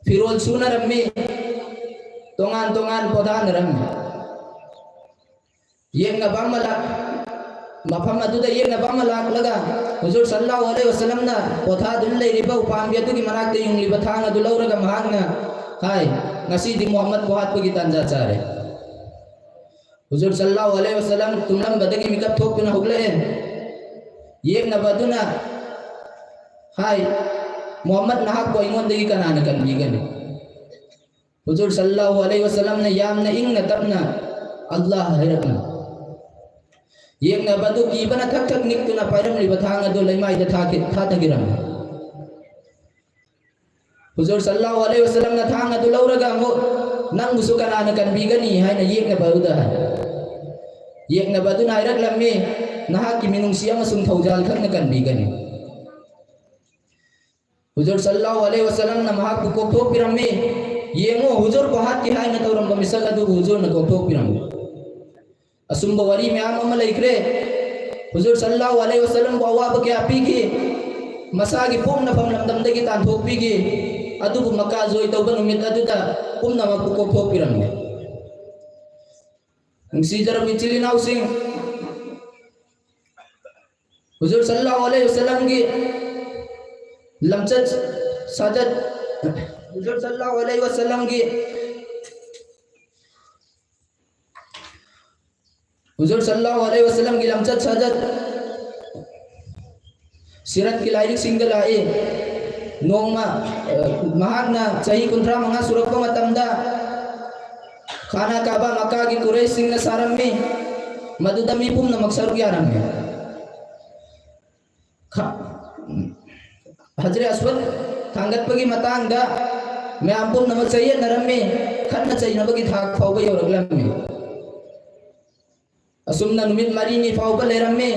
ꯐꯤꯔꯣꯜ ꯁꯨꯅꯔꯝꯃꯤ, ꯇꯣꯉꯥꯟ ꯇꯣꯉꯥꯟ ꯄꯣꯊꯥꯅꯔꯝꯃꯤ꯫ ꯌꯦꯛꯅꯕ ꯑꯃ ꯂꯥꯛ-, ꯃꯐꯝ ꯑꯗꯨꯗ ꯌꯦꯛꯅꯕ ꯑꯃ ꯂꯥꯛꯂꯒ ꯍꯨꯖꯨꯔ ꯁꯜꯂꯜꯂꯥꯍꯨ ꯑꯂꯩꯍꯤ ꯋꯁꯜꯂꯝꯅ ꯄꯣꯊꯥꯗꯨꯅ ꯂꯩꯔꯤꯕ ꯎꯄꯥꯝꯕꯤ ꯑꯗꯨꯒꯤ ꯃꯅꯥꯛꯇ ꯌꯨꯡꯂꯤꯕ ꯊꯥꯡ ꯑꯗꯨ ꯂꯧꯔꯒ ꯃꯍꯥꯛꯅ ꯍꯥꯏ, "ꯉꯁꯤꯗꯤ ꯃꯨꯍꯝꯃꯗꯄꯨ ꯍꯥꯠꯄꯒꯤ ꯇꯥꯟꯖꯥ ꯆꯥꯔꯦ꯫" ꯍꯨꯖꯨꯔ ꯁꯜꯂꯜꯂꯥꯍꯨ ꯑꯂꯩꯍꯤ ꯋꯁꯜꯂꯝ ꯇꯨꯝꯂꯝꯕꯗꯒꯤ ꯃꯤꯀꯞ ꯊꯣꯛꯇꯨꯅ ꯍꯧꯒꯠꯂꯛꯑꯦ꯫ ꯌꯦꯛꯅꯕ ꯑꯗꯨꯅ ꯍꯥꯏ, "ꯃꯨꯍꯝꯃꯗ, ꯅꯍꯥꯛꯄꯨ ꯑꯩꯉꯣꯟꯗꯒꯤ ꯀꯅꯥꯅ ꯀꯟꯕꯤꯒꯅꯤ?" ꯍꯨꯖꯨꯔ ꯁꯜꯂꯜꯂꯥꯍꯨ ꯑꯂꯩꯍꯤ ꯋꯁꯜꯂꯝꯅ ꯌꯥꯝꯅ ꯏꯪꯅ ꯇꯞꯅ, "ꯑꯜꯂꯥꯍ" ꯍꯥꯏꯔꯛꯂꯝꯃꯤ꯫ ꯌꯦꯛꯅꯕ ꯑꯗꯨ ꯀꯤꯕꯅ ꯊꯛ ꯊꯛ ꯅꯤꯛꯇꯨꯅ ꯄꯥꯏꯔꯝꯂꯤꯕ ꯊꯥꯡ ꯑꯗꯨ ꯂꯩꯃꯥꯏꯗ ꯊꯥꯈꯤ-, ꯊꯥꯊꯈꯤꯔꯝꯃꯤ꯫ ꯍꯨꯖꯨꯔ ꯁꯜꯂꯜꯂꯥꯍꯨ ꯑꯂꯩꯍꯤ ꯋꯥꯁꯜꯂꯝꯅ ꯊꯥꯡ ꯑꯗꯨ ꯂꯧꯔꯒ ꯑꯃꯨꯛ "ꯅꯪꯕꯨꯁꯨ ꯀꯅꯥꯅ ꯀꯟꯕꯤꯒꯅꯤ?" ꯍꯥꯏꯅ ꯌꯦꯛꯅꯕ ꯑꯗꯨꯗ ꯍꯥꯏ꯫ ꯌꯦꯛꯅꯕ ꯑꯗꯨꯅ ꯍꯥꯏꯔꯛꯂꯝꯃꯤ, "ꯅꯍꯥꯛꯀꯤ ꯃꯤꯅꯨꯡꯁꯤ ꯑꯃꯁꯨꯡ ꯊꯧꯖꯥꯜ ꯈꯛꯅ ꯀꯟꯕꯤꯒꯅꯤ"꯫ ꯍꯨꯖꯨꯔ ꯁꯜꯂꯜꯂꯥꯍꯨ ꯑꯂꯩꯍꯤ ꯋꯥꯁꯜꯂꯝꯅ ꯃꯍꯥꯛꯄꯨ ꯀꯣꯛꯊꯣꯛꯄꯤꯔꯝꯃꯤ꯫ ꯌꯦꯡꯉꯨ, ꯍꯨꯖꯨꯔꯕꯨ ꯍꯥꯠꯀꯦ ꯍꯥꯏꯅ ꯇꯧꯔꯝꯕ ꯃꯤꯁꯛ ꯑꯗꯨꯕꯨ ꯍꯨꯖꯨꯔꯅ ꯀꯣꯛꯊꯣꯛꯄꯤꯔꯝꯃꯤ꯫ ꯑꯆꯨꯝꯕ ꯋꯥꯔꯤ ꯃꯌꯥꯝ ꯑꯃ ꯂꯩꯈ꯭ꯔꯦ꯫ ꯍꯨꯖꯨꯔ ꯁꯜꯂꯜꯂꯥꯍꯨ ꯑꯂꯩꯍꯤ ꯋꯥꯁꯜꯂꯝꯕꯨ ꯑꯋꯥꯕ ꯀꯌꯥ ꯄꯤꯈꯤ꯫ ꯃꯁꯥꯒꯤ ꯄꯣꯛꯅꯐꯝ ꯂꯝꯗꯝꯗꯒꯤ ꯇꯥꯟꯊꯣꯛꯄꯤꯈꯤ꯫ ꯑꯗꯨꯕꯨ ꯃꯀꯥ ꯖꯣꯏ ꯇꯧꯕ ꯅꯨꯃꯤꯠ ꯑꯗꯨꯗ ꯄꯨꯝꯅꯃꯛꯄꯨ ꯀꯣꯛꯊꯣꯛꯄꯤꯔꯝꯃꯤ꯫ ꯅꯨꯡꯁꯤꯖꯔꯕ ꯏꯆꯤꯜ ꯏꯅꯥꯎꯁꯤꯡ, ꯍꯨꯖꯨꯔ ꯁꯜꯂꯜꯂꯥꯍꯨ ꯑꯂꯩꯍꯤ ꯋꯥꯁꯜꯂꯝꯒꯤ ꯂꯝꯆꯠ ꯁꯥꯖꯠ, ꯍꯨꯖꯨꯔ ꯁꯜꯂꯜꯂꯥꯍꯨ ꯑꯂꯩꯍꯤ ꯋꯥꯁꯜꯂꯝꯒꯤ, ꯍꯨꯖꯨꯔ ꯁꯜꯂꯜꯂꯥꯍꯨ ꯑꯂꯩꯍꯤ ꯋꯥꯁꯜꯂꯝꯒꯤ ꯂꯝꯆꯠ ꯁꯥꯖꯠ ꯁꯤꯔꯠꯀꯤ ꯂꯥꯏꯔꯤꯛꯁꯤꯡꯗ ꯂꯥꯛꯏ꯫ ꯅꯣꯡꯃ, ꯑ, ꯃꯍꯥꯛꯅ ꯆꯍꯤ ꯀꯨꯟꯊ꯭ꯔꯥ ꯃꯉꯥ ꯁꯨꯔꯛꯄ ꯃꯇꯝꯗ ꯈꯥꯅꯥ ꯀꯥꯕꯥ ꯃꯛꯀꯥꯒꯤ ꯀꯨꯔꯩꯁꯁꯤꯡꯅ ꯁꯥꯔꯝꯃꯤ꯫ ꯃꯗꯨꯗ ꯃꯤ ꯄꯨꯝꯅꯃꯛ ꯁꯔꯨꯛ ꯌꯥꯔꯝꯃꯤ꯫ ꯈ-, ꯍꯖꯔꯦ ꯑꯁꯋꯗ ꯊꯥꯡꯒꯠꯄꯒꯤ ꯃꯇꯥꯡꯗ ꯃꯌꯥꯝ ꯄꯨꯝꯅꯃꯛ ꯆꯌꯦꯠꯅꯔꯝꯃꯤ꯫ ꯈꯠꯅ ꯆꯩꯅꯕꯒꯤ ꯊꯥꯛ ꯐꯥꯎꯕ ꯌꯧꯔꯛꯂꯝꯃꯤ꯫ ꯑꯁꯨꯝꯅ ꯅꯨꯃꯤꯠ ꯃꯔꯤꯅꯤ ꯐꯥꯎꯕ ꯂꯩꯔꯝꯃꯤ꯫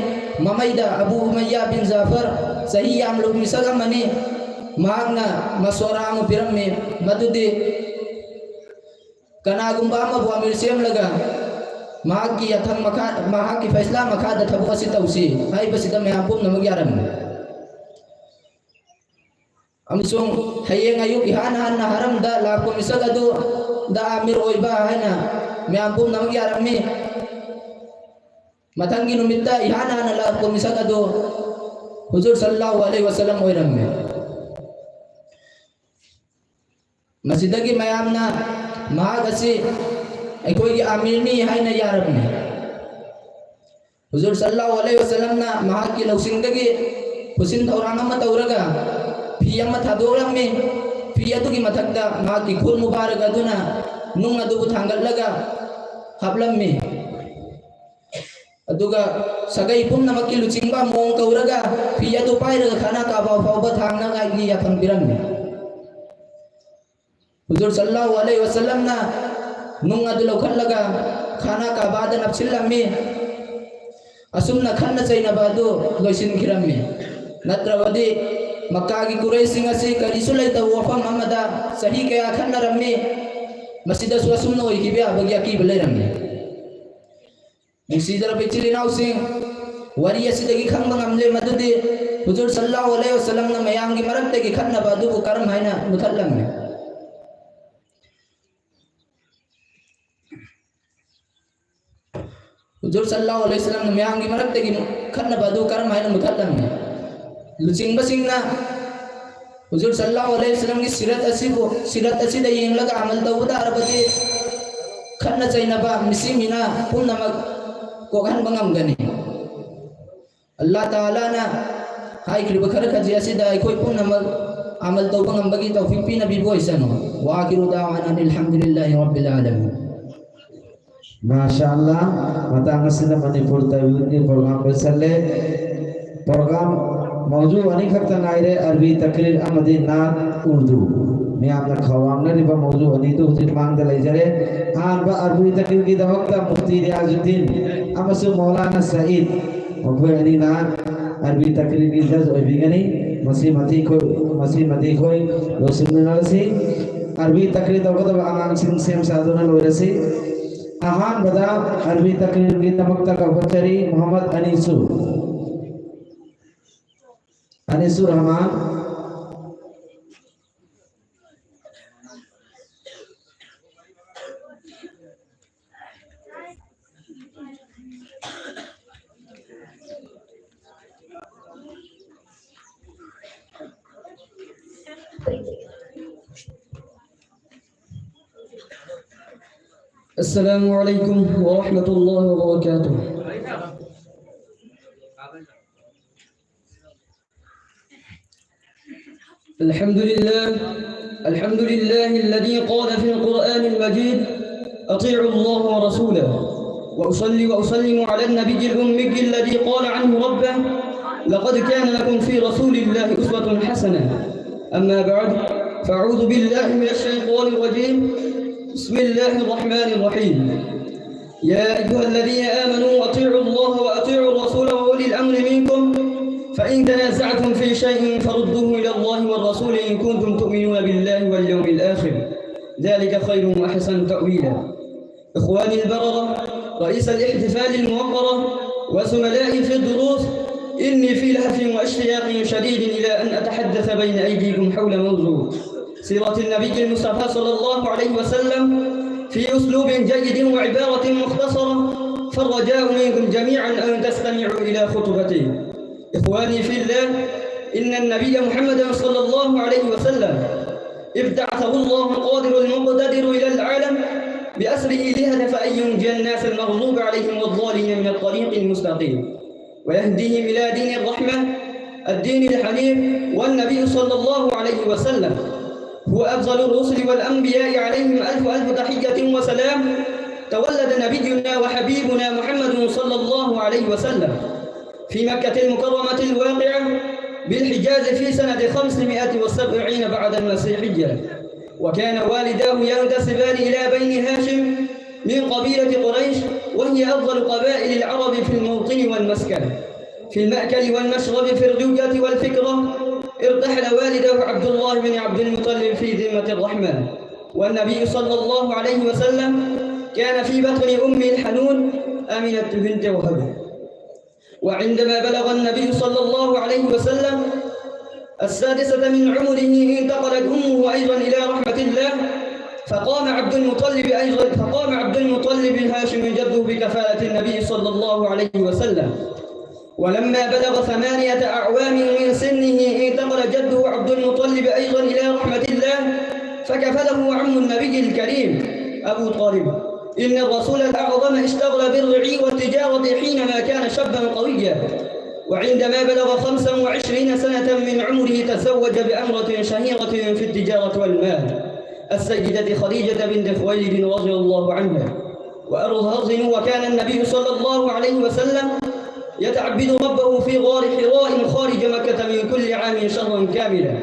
ꯃꯃꯩꯗ ꯑꯕꯨ ꯎꯃꯩꯌꯥ ꯕꯤꯟ ꯖꯥꯐꯔ, ꯆꯍꯤ ꯌꯥꯝꯂꯕ ꯃꯤꯁꯛ ꯑꯃꯅꯤ꯫ ꯃꯍꯥꯛꯅ ꯃꯁꯣꯔꯥ ꯑꯃ ꯄꯤꯔꯝꯃꯤ, ꯃꯗꯨꯗꯤ ꯀꯅꯥꯒꯨꯝꯕ ꯑꯃꯕꯨ ꯑꯃꯤꯔ ꯁꯦꯝꯂꯒ ꯃꯍꯥꯛꯀꯤ ꯌꯥꯊꯪ ꯃꯈꯥ, ꯃꯍꯥꯛꯀꯤ ꯐꯩꯁꯂꯥ ꯃꯈꯥꯗ ꯊꯕꯛ ꯑꯁꯤ ꯇꯧꯁꯤ ꯍꯥꯏꯕꯁꯤꯗ ꯃꯌꯥꯝ ꯄꯨꯝꯅꯃꯛ ꯌꯥꯔꯝꯃꯤ꯫ ꯑꯃꯁꯨꯡ ꯍꯌꯦꯡ ꯑꯌꯨꯛ ꯏꯍꯥꯟ ꯍꯥꯟꯅ ꯍꯔꯝꯗ ꯂꯥꯛꯄ ꯃꯤꯁꯛ ꯑꯗꯨꯗ ꯑꯃꯤꯔ ꯑꯣꯏꯕ ꯍꯥꯏꯅ ꯃꯌꯥꯝ ꯄꯨꯝꯅꯃꯛ ꯌꯥꯔꯝꯃꯤ꯫ ꯃꯊꯪꯒꯤ ꯅꯨꯃꯤꯠꯇ ꯏꯍꯥꯟ ꯍꯥꯟꯅ ꯂꯥꯛꯄ ꯃꯤꯁꯛ ꯑꯗꯨ ꯍꯨꯖꯨꯔ ꯁꯜꯂꯜꯂꯥꯍꯨ ꯑꯂꯩꯍꯤ ꯋꯥꯁꯜꯂꯝ ꯑꯣꯏꯔꯝꯃꯤ꯫ ꯃꯁꯤꯗꯒꯤ ꯃꯌꯥꯝꯅ ꯃꯍꯥꯛ ꯑꯁꯤ ꯑꯩꯈꯣꯏꯒꯤ ꯑꯃꯤꯔꯅꯤ ꯍꯥꯏꯅ ꯌꯥꯔꯝꯃꯤ꯫ ꯍꯨꯖꯨꯔ ꯁꯜꯂꯜꯂꯥꯍꯨ ꯑꯂꯩꯍꯤ ꯋꯥꯁꯜꯂꯝꯅ ꯃꯍꯥꯛꯀꯤ ꯂꯧꯁꯤꯡꯗꯒꯤ ꯈꯨꯠꯁꯤꯟ ꯊꯧꯔꯥꯡ ꯑꯃ ꯇꯧꯔꯒ ꯐꯤ ꯑꯃ ꯊꯥꯗꯣꯛꯂꯝꯃꯤ꯫ ꯐꯤ ꯑꯗꯨꯒꯤ ꯃꯊꯛꯇ ꯃꯍꯥꯛꯀꯤ ꯈꯨꯠ ꯃꯨꯕꯥꯔꯛ ꯑꯗꯨꯅ ꯅꯨꯡ ꯑꯗꯨꯕꯨ ꯊꯥꯡꯒꯠꯂꯒ ꯍꯥꯞꯂꯝꯃꯤ꯫ ꯑꯗꯨꯒ ꯁꯥꯒꯩ ꯄꯨꯝꯅꯃꯛꯀꯤ ꯂꯨꯆꯤꯡꯕ ꯑꯃꯃꯝ ꯀꯧꯔꯒ ꯐꯤ ꯑꯗꯨ ꯄꯥꯏꯔꯒ ꯈꯥꯅꯥ ꯀꯥꯕꯥ ꯐꯥꯎꯕ ꯊꯥꯡꯅꯉꯥꯏꯒꯤ ꯌꯥꯊꯪ ꯄꯤꯔꯝꯃꯤ꯫ ꯍꯨꯖꯨꯔ ꯁꯜꯂꯜꯂꯥꯍꯨ ꯑꯂꯩꯍꯤ ꯋꯥꯁꯜꯂꯝꯅ ꯅꯨꯡ ꯑꯗꯨ ꯂꯧꯈꯠꯂꯒ ꯈꯥꯅꯥ ꯀꯥꯕꯥꯗ ꯅꯞꯁꯤꯜꯂꯝꯃꯤ꯫ ꯑꯁꯨꯝꯅ ꯈꯠꯅ ꯆꯩꯅꯕ ꯑꯗꯨ ꯂꯣꯏꯁꯤꯟꯈꯤꯔꯝꯃꯤ꯫ ꯅꯠꯇ꯭ꯔꯕꯗꯤ ꯃꯛꯀꯥꯒꯤ ꯀꯨꯔꯩꯁꯤꯡ ꯑꯁꯤ ꯀꯔꯤꯁꯨ ꯂꯩꯇꯕ ꯋꯥꯐꯝ ꯑꯃꯗ ꯆꯍꯤ ꯀꯌꯥ ꯈꯠꯅꯔꯝꯃꯤ꯫ ꯃꯁꯤꯗꯁꯨ ꯑꯁꯨꯝꯅ ꯑꯣꯏꯈꯤꯕ ꯌꯥꯕꯒꯤ ꯑꯀꯤꯕ ꯂꯩꯔꯝꯃꯤ꯫ ꯅꯨꯡꯁꯤꯖꯔꯕ ꯏꯆꯤꯜ ꯏꯅꯥꯎꯁꯤꯡ, ꯋꯥꯔꯤ ꯑꯁꯤꯗꯒꯤ ꯈꯪꯕ ꯉꯝꯂꯦ ꯃꯗꯨꯗꯤ ꯍꯨꯖꯨꯔ ꯁꯜꯂꯜꯂꯥꯍꯨ ꯑꯂꯩꯍꯤ ꯋꯥꯁꯜꯂꯝꯅ ꯃꯌꯥꯝꯒꯤ ꯃꯔꯛꯇꯒꯤ ꯈꯠꯅꯕ ꯑꯗꯨꯕꯨ ꯀꯔꯝ ꯍꯥꯏꯅ ꯃꯨꯊꯠꯂꯝꯃꯤ? ꯍꯨꯖꯨꯔ ꯁꯜꯂꯜꯂꯥꯍꯨ ꯑꯂꯩꯍꯤ ꯋꯥꯁꯜꯂꯝꯅ ꯃꯌꯥꯝꯒꯤ ꯃꯔꯛꯇꯒꯤ ꯈꯠꯅꯕ ꯑꯗꯨ ꯀꯔꯝ ꯍꯥꯏꯅ ꯃꯨꯊꯠꯂꯝꯃꯤ? ꯂꯨꯆꯤꯡꯕꯁꯤꯡꯅ ꯍꯨꯖꯨꯔ ꯁꯜꯂꯜꯂꯥꯍꯨ ꯑꯂꯩꯍꯤ ꯋꯥꯁꯜꯂꯝꯒꯤ ꯁꯤꯔꯠ ꯑꯁꯤꯕꯨ, ꯁꯤꯔꯠ ꯑꯁꯤꯗ ꯌꯦꯡꯂꯒ ꯑꯃꯜ ꯇꯧꯕ ꯇꯥꯔꯕꯗꯤ ꯈꯠꯅ ꯆꯩꯅꯕ, ꯃꯤꯁꯤ ꯃꯤꯅꯥ ꯄꯨꯝꯅꯃꯛ ꯀꯣꯛꯍꯟꯕ ꯉꯝꯒꯅꯤ꯫ ꯑꯜꯂꯥꯍ ꯇꯥꯂꯥꯅ ꯍꯥꯏꯈ꯭ꯔꯤꯕ ꯈꯔ ꯈꯖꯤꯛ ꯑꯁꯤꯗ ꯑꯩꯈꯣꯏ ꯄꯨꯝꯅꯃꯛ ꯑꯃꯜ ꯇꯧꯕ ꯉꯝꯕꯒꯤ ꯇꯧꯐꯤꯛ ꯄꯤꯅꯕꯤꯕ ꯑꯣꯏꯁꯅꯨ꯫ ꯋꯥꯈꯤꯔꯨ ꯗꯥꯋꯥꯅꯥ ꯑꯅꯤꯜ ꯍꯝꯗꯨꯂꯤꯜꯂꯥꯍꯤ ꯔꯕꯤꯜ ꯑꯥꯂꯃꯤꯟ꯫ ꯃꯥꯁꯥ ꯑꯜꯂꯥ, ꯃꯇꯥꯡ ꯑꯁꯤꯗ ꯃꯅꯤꯄꯨꯔ ꯇꯥꯏꯕꯪꯒꯤ ꯄ꯭ꯔꯣꯒ꯭ꯔꯥꯝ ꯂꯣꯏꯁꯜꯂꯦ꯫ ꯄ꯭ꯔꯣꯒ꯭ꯔꯥꯝ ꯃꯧꯖꯨ ꯑꯅꯤꯈꯛꯇ ꯉꯥꯏꯔꯦ, ꯑꯔꯕꯤ ꯇꯛꯔꯤꯔ ꯑꯃꯗꯤ ꯅꯥꯠ ꯎꯔꯗꯨ꯫ ꯃꯤꯌꯥꯝꯅ ꯈꯧꯔꯥꯡꯅꯔꯤꯕ ꯃꯧꯖꯨ ꯑꯅꯤꯗꯨ ꯍꯧꯖꯤꯛ ꯃꯥꯡꯗ ꯂꯩꯖꯔꯦ꯫ ꯑꯍꯥꯟꯕ ꯑꯔꯕꯤ ꯇꯛꯔꯤꯔꯒꯤꯗꯃꯛꯇ ꯃꯨꯐꯇꯤ ꯔꯤꯌꯥꯖꯨꯗꯤꯟ ꯑꯃꯁꯨꯡ ꯃꯧꯂꯥꯅꯥ ꯁꯌꯤꯗ, ꯃꯈꯣꯏ ꯑꯅꯤꯅ ꯑꯔꯕꯤ ꯇꯛꯔꯤꯔꯒꯤ ꯖꯖ ꯑꯣꯏꯕꯤꯒꯅꯤ꯫ ꯃꯁꯤꯃꯗꯤ ꯑꯩꯈꯣꯏ, ꯃꯁꯤꯃꯗꯤ ꯑꯩꯈꯣꯏ ꯂꯣꯏꯁꯤꯟꯃꯤꯟꯅꯔꯁꯤ꯫ ꯑꯔꯕꯤ ꯇꯛꯔꯤꯔ ꯇꯧꯒꯗꯕ ꯑꯉꯥꯡꯁꯤꯡ ꯁꯦꯝ ꯁꯥꯗꯨꯅ ꯂꯣꯏꯔꯁꯤ꯫ ꯑꯍꯥꯟꯕꯗ ꯑꯔꯕꯤ ꯇꯛꯔꯤꯔꯒꯤꯗꯃꯛꯇ ꯀꯧꯈꯠꯆꯔꯤ ꯃꯨꯍꯝꯃꯗ ꯑꯅꯤꯁꯨꯔ꯫ ꯑꯅꯤꯁꯨꯔ ꯔꯍꯃꯥꯟ꯫ السلام عليكم ورحمة الله وبركاته. الحمد لله، الحمد لله الذي قال في القرآن المجيد: أطيعوا الله ورسوله، وأصلي وأسلم على النبي الأمي الذي قال عنه ربه: لقد كان لكم في رسول الله أسوة حسنة. أما بعد، فأعوذ بالله من الشيطان الرجيم. بسم الله الرحمن الرحيم. يا أيها الذين آمنوا أطيعوا الله وأطيعوا الرسول وأولي الأمر منكم، فإن تنازعتم في شيء فردوه إلى الله والرسول إن كنتم تؤمنون بالله واليوم الآخر، ذلك خير وأحسن تأويلا. إخواني البررة، رئيس الاحتفال الموقرة، وزملائي في الدروس، إني في لهف واشتياق شديد إلى أن أتحدث بين أيديكم حول موضوع سيرة النبي المصطفى صلى الله عليه وسلم في أسلوب جيد وعبارة مختصرة، فالرجاء منكم جميعا أن تستمعوا إلى خطبتي. إخواني في الله، إن النبي محمدا صلى الله عليه وسلم ابتعثه الله القادر المقتدر إلى العالم بأسره ليهدف أن ينجي الناس المغضوب عليهم والضالين من الطريق المستقيم، ويهديهم إلى دين الرحمة، الدين الحنيف. والنبي صلى الله عليه وسلم هو أفضل الرسل والأنبياء عليهم ألف ألف تحية وسلام. تولد نبينا وحبيبنا محمد صلى الله عليه وسلم في مكة المكرمة الواقعة بالحجاز في سنة خمسمائة وسبعين بعد المسيحية، وكان والداه ينتسبان إلى بني هاشم من قبيلة قريش، وهي أفضل قبائل العرب في الموطن والمسكن، في المأكل والمشرب، في الروية والفكرة. ارتحل والداه عبد الله بن عبد المطلب في ذمة الرحمن، والنبي صلى الله عليه وسلم كان في بطن أمه الحنون آمنة بنت وهب. وعندما بلغ النبي صلى الله عليه وسلم السادسة من عمره انتقلت أمه أيضا إلى رحمة الله، فقام عبد المطلب أيضا، فقام عبد المطلب هاشم جده بكفالة النبي صلى الله عليه وسلم. ولما بلغ ثمانية أعوام من سنه انتقل جده عبد المطلب أيضا إلى رحمة الله، فكفله عم النبي الكريم أبو طالب. إن الرسول الأعظم اشتغل بالرعي والتجارة حينما كان شابا قويا، وعندما بلغ خمسا وعشرين سنة من عمره تزوج بأمرة شهيرة في التجارة والمال، السيدة خديجة بنت خويلد رضي الله عنها وأرضاه. وكان النبي صلى الله عليه وسلم يتعبد ربه في غار حراء خارج مكة من كل عام شهرا كاملا.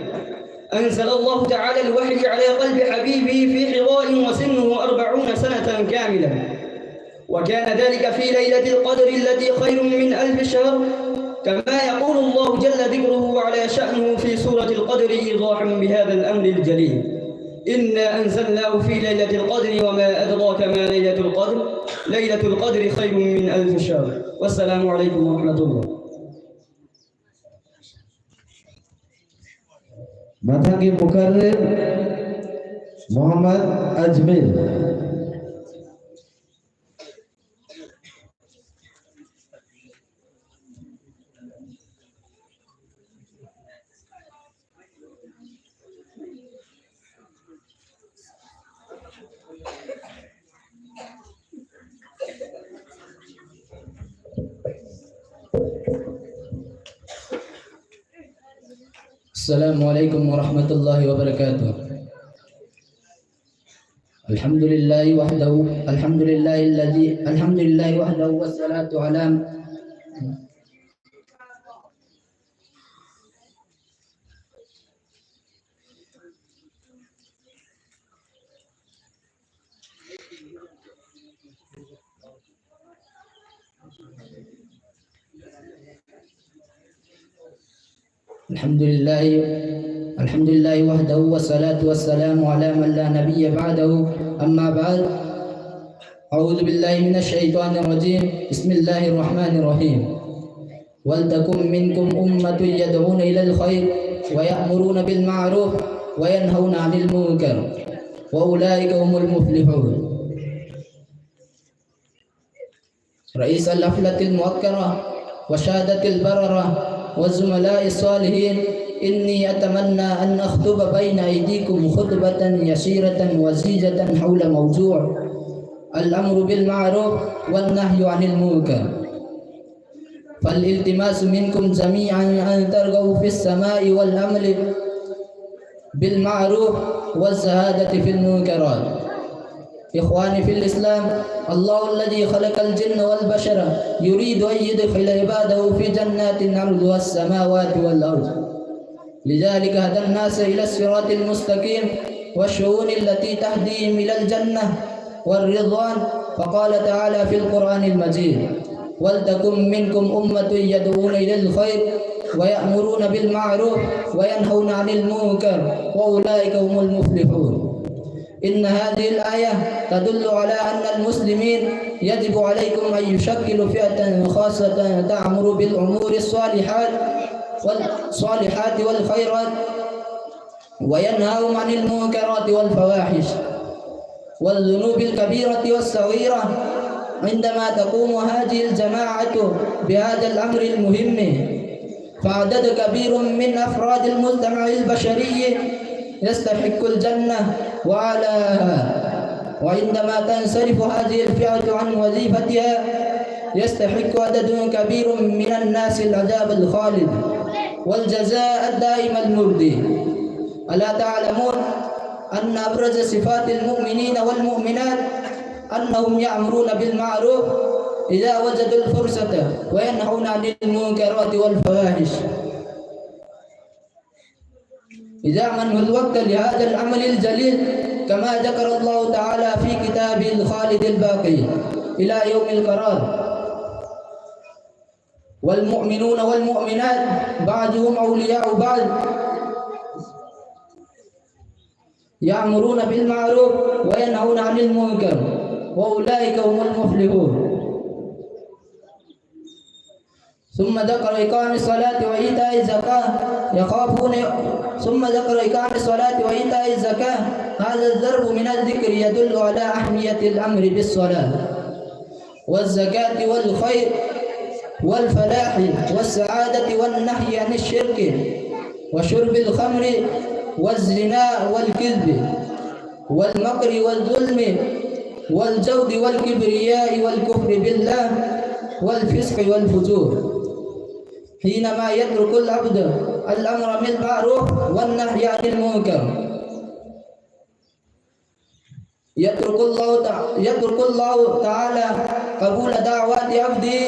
أنزل الله تعالى الوحي على قلب حبيبه في حراء وسنه أربعون سنة كاملة، وكان ذلك في ليلة القدر التي خير من ألف شهر، كما يقول الله جل ذكره وعلى شأنه في سورة القدر إيضاحا بهذا الأمر الجليل: إنا أنزلناه في ليلة القدر وما أدراك ما ليلة القدر، ليلة القدر خير من ألف شهر. والسلام عليكم ورحمة الله. ꯃꯊꯪꯒꯤ ꯃꯨꯀꯔꯔꯤꯔ ꯃꯨꯍꯝꯃꯗ ꯑꯖꯃꯤꯔ꯫ السلام عليكم ورحمة الله وبركاته. الحمد لله وحده، الحمد لله الذي، الحمد لله وحده والصلاة على الحمد لله، الحمد لله وحده والصلاة والسلام على من لا نبي بعده. أما بعد، أعوذ بالله من الشيطان الرجيم. بسم الله الرحمن الرحيم. ولتكن منكم أمة يدعون إلى الخير ويأمرون بالمعروف وينهون عن المنكر وأولئك هم المفلحون. رئيس الحفلة الموقرة وشادة البررة والزملاء الصالحين، إني أتمنى أن أخطب بين أيديكم خطبة يسيرة وزيزة حول موضوع الأمر بالمعروف والنهي عن المنكر. فالالتماس منكم جميعا أن ترغبوا في السماع والعمل بالمعروف والزهادة في المنكرات. إخواني في الإسلام، الله الذي خلق الجن والبشر يريد أن يدخل عباده في جنات عرضها السماوات والأرض. لذلك هدى الناس إلى الصراط المستقيم والشؤون التي تهديهم إلى الجنة والرضوان. فقال تعالى في القرآن المجيد: "ولتكن منكم أمة يدعون إلى الخير ويأمرون بالمعروف وينهون عن المنكر وأولئك هم المفلحون." إن هذه الآية تدل على أن المسلمين يجب عليكم أن يشكلوا فئة خاصة تأمر بالأمور الصالحات والصالحات والخيرات، وينهاهم عن المنكرات والفواحش والذنوب الكبيرة والصغيرة. عندما تقوم هذه الجماعة بهذا الأمر المهم، فعدد كبير من أفراد المجتمع البشري يستحق الجنة وأعلاها، وعندما تنصرف هذه الفئة عن وظيفتها يستحق عدد كبير من الناس العذاب الخالد والجزاء الدائم المرضي. ألا تعلمون أن أبرز صفات المؤمنين والمؤمنات أنهم يأمرون بالمعروف إذا وجدوا الفرصة، وينهون عن المنكرات والفواحش إذا منحوا الوقت لهذا العمل الجليل، كما ذكر الله تعالى في كتابه الخالد الباقي إلى يوم القرار. والمؤمنون والمؤمنات بعضهم أولياء بعض، يأمرون بالمعروف وينهون عن المنكر، وأولئك هم المفلحون. ثم ذكر إقام الصلاة وإيتاء الزكاة يخافون، ثم ذكر إقام الصلاة وإيتاء الزكاة. هذا الضرب من الذكر يدل على أهمية الأمر بالصلاة والزكاة والخير والفلاح والسعادة والنهي عن الشرك وشرب الخمر والزنا والكذب والمكر والظلم والجود والكبرياء والكفر بالله والفسق والفجور، حينما يترك العبد الأمر بالمعروف والنهي عن المنكر، يترك الله تع-، يترك الله تعالى قبول دعوات عبده،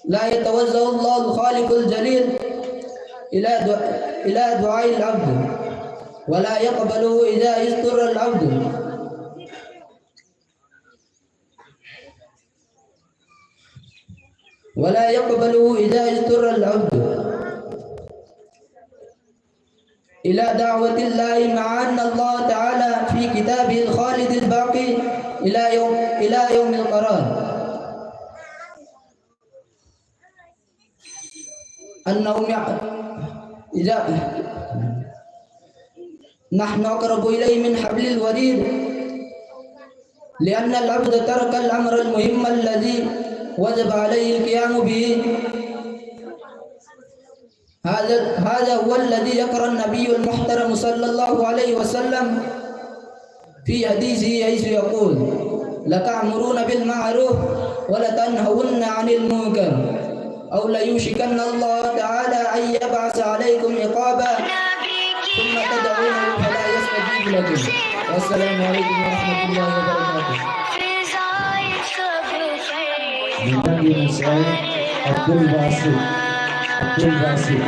لا يتوزع الله الخالق الجليل إلى دع-، إلى دعاء العبد، ولا يقبله إذا اضطر العبد، ولا يقبله إذا اضطر العبد إلى دعوة الله، مع أن الله تعالى في كتابه الخالد الباقي إلى يوم، إلى يوم القرار. أنهم يع-، إذا نحن أقرب إليه من حبل الوريد، لأن العبد ترك الأمر المهم الذي وجب عليه القيام به. هذا، هذا هو الذي ذكر النبي المحترم صلى الله عليه وسلم في حديثه حيث يقول: "لتأمرن بالمعروف ولتنهون عن المنكر، أو ليوشكن الله تعالى أن يبعث عليكم عقابا ثم تدعونه فلا يستجيب لكم." والسلام عليكم ورحمة الله وبركاته. من نبي إسرائيل عبد الباسط، عبد الباسط.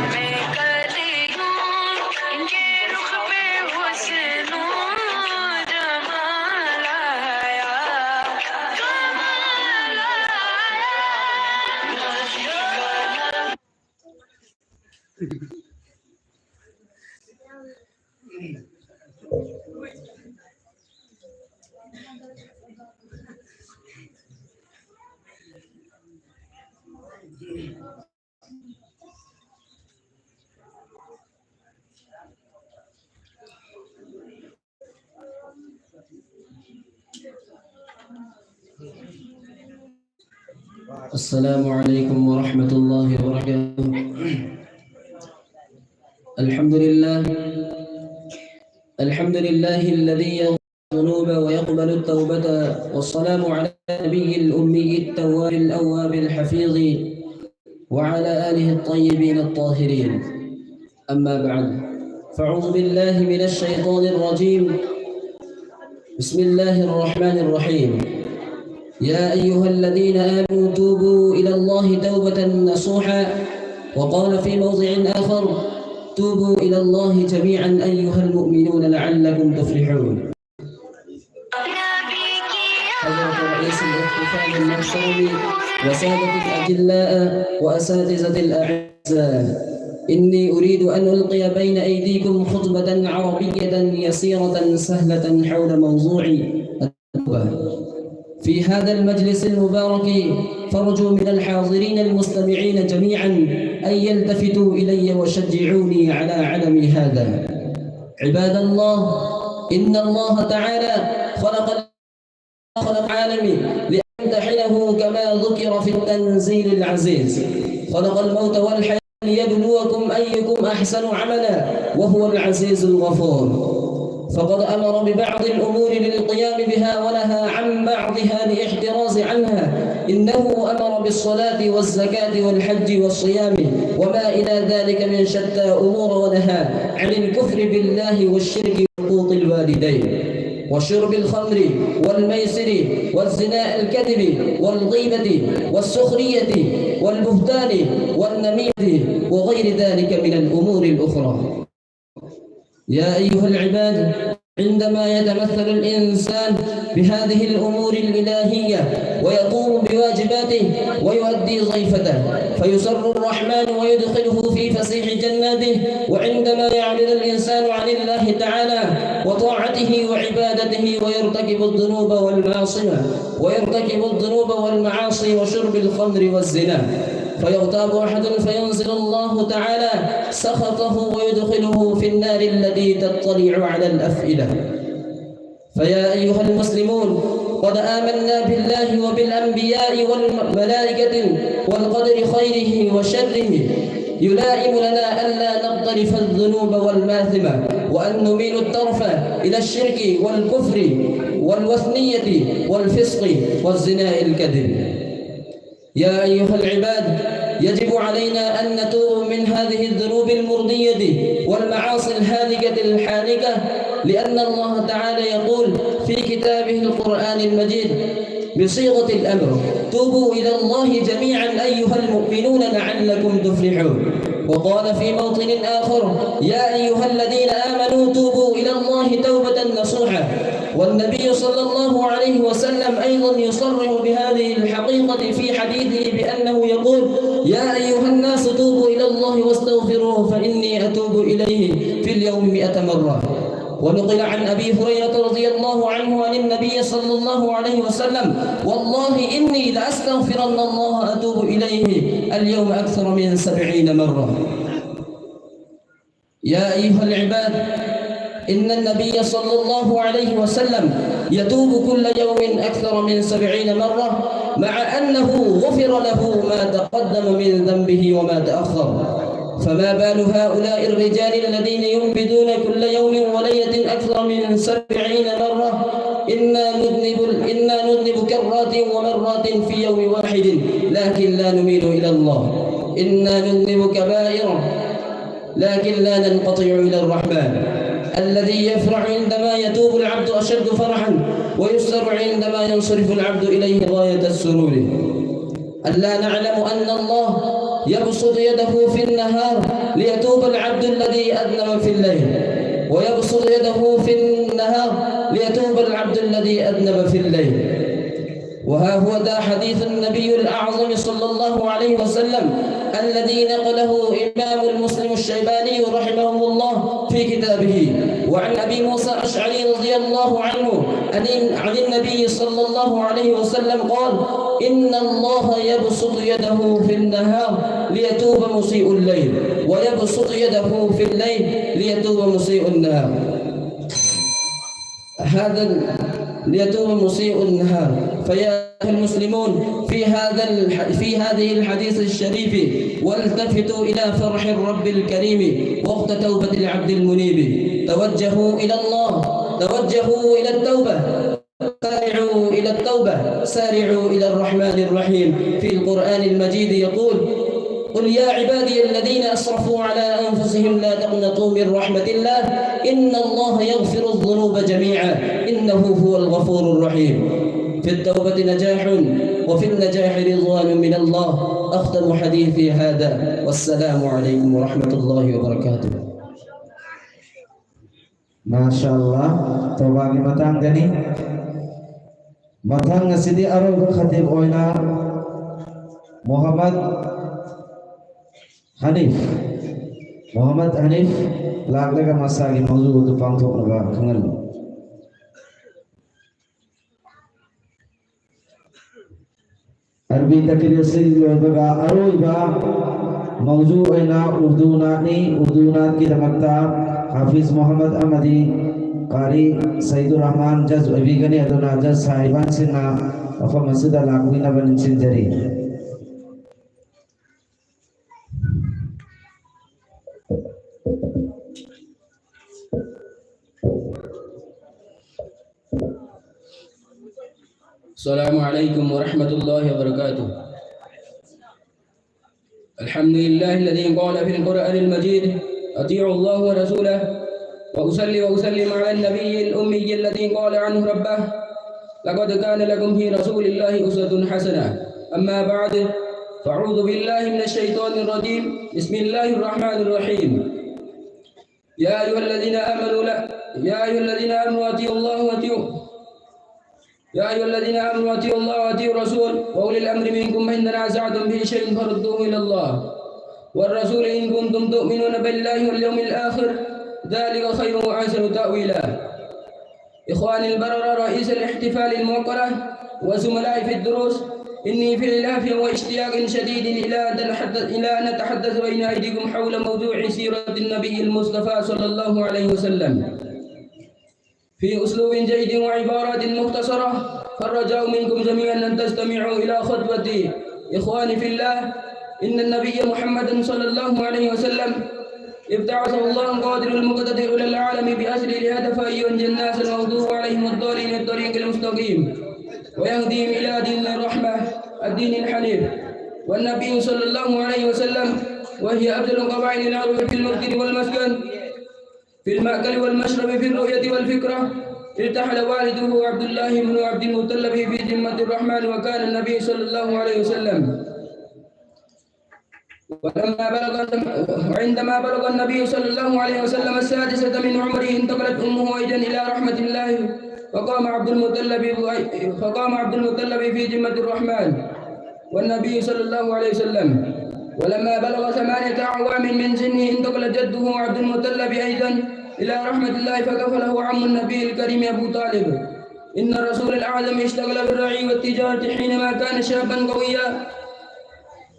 السلام عليكم ورحمة الله وبركاته. الحمد لله. الحمد لله الذي يغفر الذنوب ويقبل التوبة، والسلام على النبي الأمي التواب الأواب الحفيظ، وعلى آله الطيبين الطاهرين. أما بعد، فأعوذ بالله من الشيطان الرجيم. بسم الله الرحمن الرحيم. يا أيها الذين آمنوا توبوا إلى الله توبة نصوحا وقال في موضع آخر: توبوا إلى الله جميعا أيها المؤمنون لعلكم تفلحون. حضرة رئيس الاحتفال المحترم وسادة الأجلاء وأساتذة الأعزاء، إني أريد أن ألقي بين أيديكم خطبة عربية يسيرة سهلة حول موضوع التوبة. في هذا المجلس المبارك، فارجو من الحاضرين المستمعين جميعا أن يلتفتوا إلي وشجعوني على عملي هذا. عباد الله، إن الله تعالى خلق خلق العالم ليمتحنه كما ذكر في التنزيل العزيز. خلق الموت والحياة ليبلوكم أيكم أحسن عملا وهو العزيز الغفور. فقد أمر ببعض الأمور للقيام بها ونهى عن بعضها للاحتراز عنها. إنه أمر بالصلاة والزكاة والحج والصيام وما إلى ذلك من شتى أمور، ونهى عن الكفر بالله والشرك وعقوق الوالدين وشرب الخمر والميسر والزنا الكذب والغيبة والسخرية والبهتان والنميمة وغير ذلك من الأمور الأخرى. يا أيها العباد، عندما يتمثل الإنسان بهذه الأمور الإلهية ويقوم بواجباته ويؤدي وظيفته، فيسر الرحمن ويدخله في فسيح جناته. وعندما يعرض الإنسان عن الله تعالى وطاعته وعبادته ويرتكب الذنوب والمعاصي، ويرتكب الذنوب والمعاصي وشرب الخمر والزنا، فيغتاب أحد فينزل الله تعالى سخطه ويدخله في النار التي تطلع على الأفئدة. فيا أيها المسلمون، قد آمنا بالله وبالأنبياء والملائكة والقدر خيره وشره، يلائم لنا ألا نقترف الذنوب والماثمة، وأن نميل الطرف إلى الشرك والكفر والوثنية والفسق والزنا الكذب. يا أيها العباد، يجب علينا أن نتوب من هذه الذنوب المرضية والمعاصي الهالكة الحانكة لأن الله تعالى يقول في كتابه القرآن المجيد بصيغة الأمر: "توبوا إلى الله جميعا أيها المؤمنون لعلكم تفلحون". وقال في موطن آخر: "يا أيها الذين آمنوا توبوا إلى الله توبة نصوحا". والنبي صلى الله عليه وسلم أيضا يصرح بهذه الحقيقة في حديثه بأنه يقول: "يا أيها الناس توبوا إلى الله واستغفروه فإني أتوب إليه في اليوم مئة مرة". ونقل عن أبي هريرة رضي الله عنه عن النبي صلى الله عليه وسلم: "والله إني لأستغفرن الله أتوب إليه اليوم أكثر من سبعين مرة". يا أيها العباد، إن النبي صلى الله عليه وسلم يتوب كل يوم أكثر من سبعين مرة، مع أنه غفر له ما تقدم من ذنبه وما تأخر. فما بال هؤلاء الرجال الذين ينبذون كل يوم وليلة أكثر من سبعين مرة؟ "إنا نذنب، إنا نذنب كرات ومرات في يوم واحد، لكن لا نميل إلى الله. إنا نذنب كبائر، لكن لا ننقطع إلى الرحمن، الذي يفرح عندما يتوب العبد أشد فرحا، ويسر عندما ينصرف العبد إليه غاية السرور". ألا نعلم أن الله يبسط يده في النهار ليتوب العبد الذي أذنب في الليل، ويبسط يده في النهار ليتوب العبد الذي أذنب في الليل؟ وها هو ذا حديث النبي الأعظم صلى الله عليه وسلم الذي نقله إمام المسلم الشيباني رحمه الله في كتابه. وعن أبي موسى الأشعري رضي الله عنه عن، عن النبي صلى الله عليه وسلم قال: "إن الله يبسط يده في النهار ليتوب مسيء الليل، ويبسط يده في الليل ليتوب مسيء النهار". هذا ال-، ليتوب مسيء النهار. فيا أيها المسلمون، في هذا الح-، في هذه الحديث الشريف، والتفتوا إلى فرح الرب الكريم وقت توبة العبد المنيب. توجهوا إلى الله، توجهوا إلى التوبة، سارعوا إلى التوبة، سارعوا إلى الرحمن الرحيم. في القرآن المجيد يقول: قل يا عبادي الذين أسرفوا على أنفسهم لا تقنطوا من رحمة الله إن الله يغفر الذنوب جميعا إنه هو الغفور الرحيم. في التوبة نجاح وفي النجاح رضوان من الله. أختم حديثي هذا والسلام عليكم ورحمة الله وبركاته. ꯃꯥꯁꯥ ꯑꯜꯂꯥ, ꯇꯧꯕꯥꯒꯤ ꯃꯇꯥꯡꯗꯅꯤ꯫ ꯃꯊꯪ ꯑꯁꯤꯗꯤ ꯑꯔꯣꯏꯕ ꯈꯇꯤꯕ ꯑꯣꯏꯅ ꯃꯣꯍꯝꯃꯗ ꯍꯅꯤꯐ, ꯃꯣꯍꯝꯃꯗ ꯍꯅꯤꯐ ꯂꯥꯛꯂꯒ ꯃꯁꯥꯒꯤ ꯃꯧꯖꯨ ꯑꯗꯨ ꯄꯥꯡꯊꯣꯛꯅꯕ ꯈꯪꯍꯜꯂꯨ꯫ ꯑꯔꯕꯤ ꯇꯛꯔꯤꯔ ꯑꯁꯤ ꯂꯣꯏꯕꯒ ꯑꯔꯣꯏꯕ ꯃꯧꯖꯨ ꯑꯣꯏꯅ ꯎꯔꯗꯨ ꯅꯥꯠꯅꯤ꯫ ꯎꯔꯗꯨ ꯅꯥꯠꯀꯤꯗꯃꯛꯇ ꯍꯥꯐꯤꯖ ꯃꯣꯍꯝꯃꯗ ꯑꯃꯗꯤ ꯀꯥꯔꯤ ꯁꯩꯗꯨꯔ ꯔꯍꯃꯥꯟ ꯖꯖ ꯑꯣꯏꯕꯤꯒꯅꯤ꯫ ꯑꯗꯨꯅ ꯖꯖ ꯁꯥꯍꯤꯕꯥꯟꯁꯤꯡꯅ ꯃꯐꯝ ꯑꯁꯤꯗ ꯂꯥꯛꯄꯤꯅꯕ ꯅꯤꯡꯁꯤꯡꯖꯔꯤ꯫ السلام عليكم ورحمة الله وبركاته. الحمد لله الذي قال في القرآن المجيد: أطيعوا الله ورسوله، وأصلي وأسلم على النبي الأمي الذي قال عنه ربه: لقد كان لكم في رسول الله أسوة حسنة. أما بعد، فأعوذ بالله من الشيطان الرجيم. بسم الله الرحمن الرحيم. يا أيها الذين آمنوا لا يا أيها الذين آمنوا أطيعوا الله وأطيعوا يا أيها الذين آمنوا أطيعوا الله وأطيعوا الرسول وأولي الأمر منكم، فإن تنازعتم في شيء فردوه إلى الله والرسول إن كنتم تؤمنون بالله واليوم الآخر، ذلك خير وأحسن تأويلا. إخواني البررة، رئيس الاحتفال الموقرة، وزملائي في الدروس، إني في العافية واشتياق شديد إلى أن نتحدث، إلى أن نتحدث بين أيديكم حول موضوع سيرة النبي المصطفى صلى الله عليه وسلم في أسلوب جيد وعبارات مختصرة، فالرجاء منكم جميعا أن تستمعوا إلى خطبتي. إخواني في الله، إن النبي محمدا صلى الله عليه وسلم ابتعثه الله القادر المقتدر إلى العالم بأجل الهدف أن ينجي الناس المغضوب عليهم الضالين الطريق المستقيم ويهديهم إلى دين الرحمة الدين الحنيف. والنبي صلى الله عليه وسلم، وهي أفضل قبائل العرب في الموطن والمسكن، في المأكل والمشرب، في الرؤية والفكرة. ارتحل والده عبد الله بن عبد المطلب في ذمة الرحمن، وكان النبي صلى الله عليه وسلم ولما بلغ، وعندما بلغ النبي صلى الله عليه وسلم السادسة من عمره، انتقلت أمه أيضا إلى رحمة الله، فقام عبد المطلب، فقام عبد المطلب في ذمة الرحمن والنبي صلى الله عليه وسلم. ولما بلغ ثمانية أعوام من سنه، انتقل جده عبد المطلب أيضا إلى رحمة الله، فكفله عم النبي الكريم أبو طالب. إن الرسول الأعظم اشتغل بالرعي والتجارة حينما كان شابا قويا،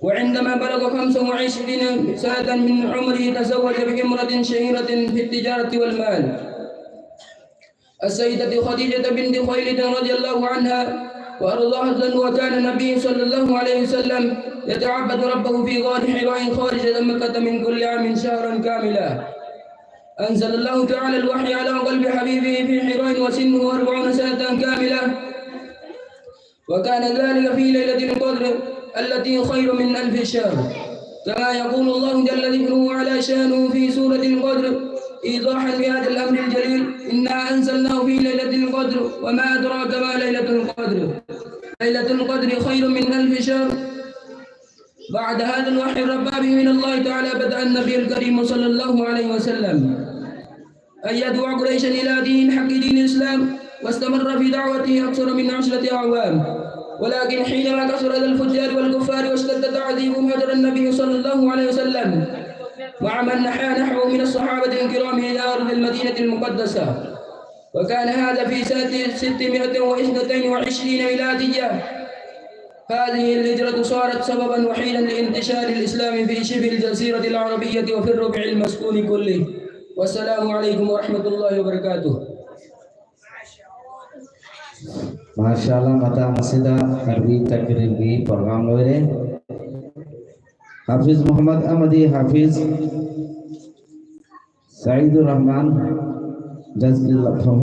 وعندما بلغ خمسا وعشرين سنة من عمره تزوج بامرأة شهيرة في التجارة والمال، السيدة خديجة بنت خويلد رضي الله عنها وأرضاها، وكان النبي صلى الله عليه وسلم يتعبد ربه في غار حراء خارج مكة من كل عام شهرا كاملا. أنزل الله تعالى الوحي على قلب حبيبه في حراء وسنه أربعون سنة كاملة، وكان ذلك في ليلة القدر التي خير من ألف شهر، كما يقول الله جل ذكره وعلا شانه في سورة القدر إيضاحا لهذا الأمر الجليل: إنا أنزلناه في ليلة القدر، وما أدراك ما ليلة القدر، ليلة القدر خير من ألف شهر. بعد هذا الوحي الرباني من الله تعالى، بدأ النبي الكريم صلى الله عليه وسلم أن يدعو قريشا إلى دين الحق، دين الإسلام، واستمر في دعوته أكثر من عشرة أعوام. ولكن حينما كثر أذى الفجار والكفار واشتد تعذيبهم، هجر النبي صلى الله عليه وسلم مع من نحى نحوه من الصحابة الكرام إلى أرض المدينة المقدسة، وكان هذا في سنة ستمائة واثنتين وعشرين ميلادية. هذه الهجرة صارت سببا وحيدا لانتشار الإسلام في شبه الجزيرة العربية وفي الربع المسكون كله. والسلام عليكم ورحمة الله وبركاته. ꯃꯥꯁꯥ ꯑꯜꯂꯥ, ꯃꯇꯥꯡ ꯑꯁꯤꯗ ꯑꯔꯕꯤ ꯇꯛꯔꯤꯔꯒꯤ ꯄ꯭ꯔꯣꯒ꯭ꯔꯥꯝ ꯂꯣꯏꯔꯦ꯫ ꯍꯥꯐꯤꯖ ꯃꯨꯍꯝꯃꯗ ꯑꯃꯗꯤ ꯍꯥꯐꯤꯖ ꯁꯌꯤꯗꯨꯔ ꯔꯍꯃꯥꯟ ꯖꯖꯀꯤꯜꯂꯥꯍ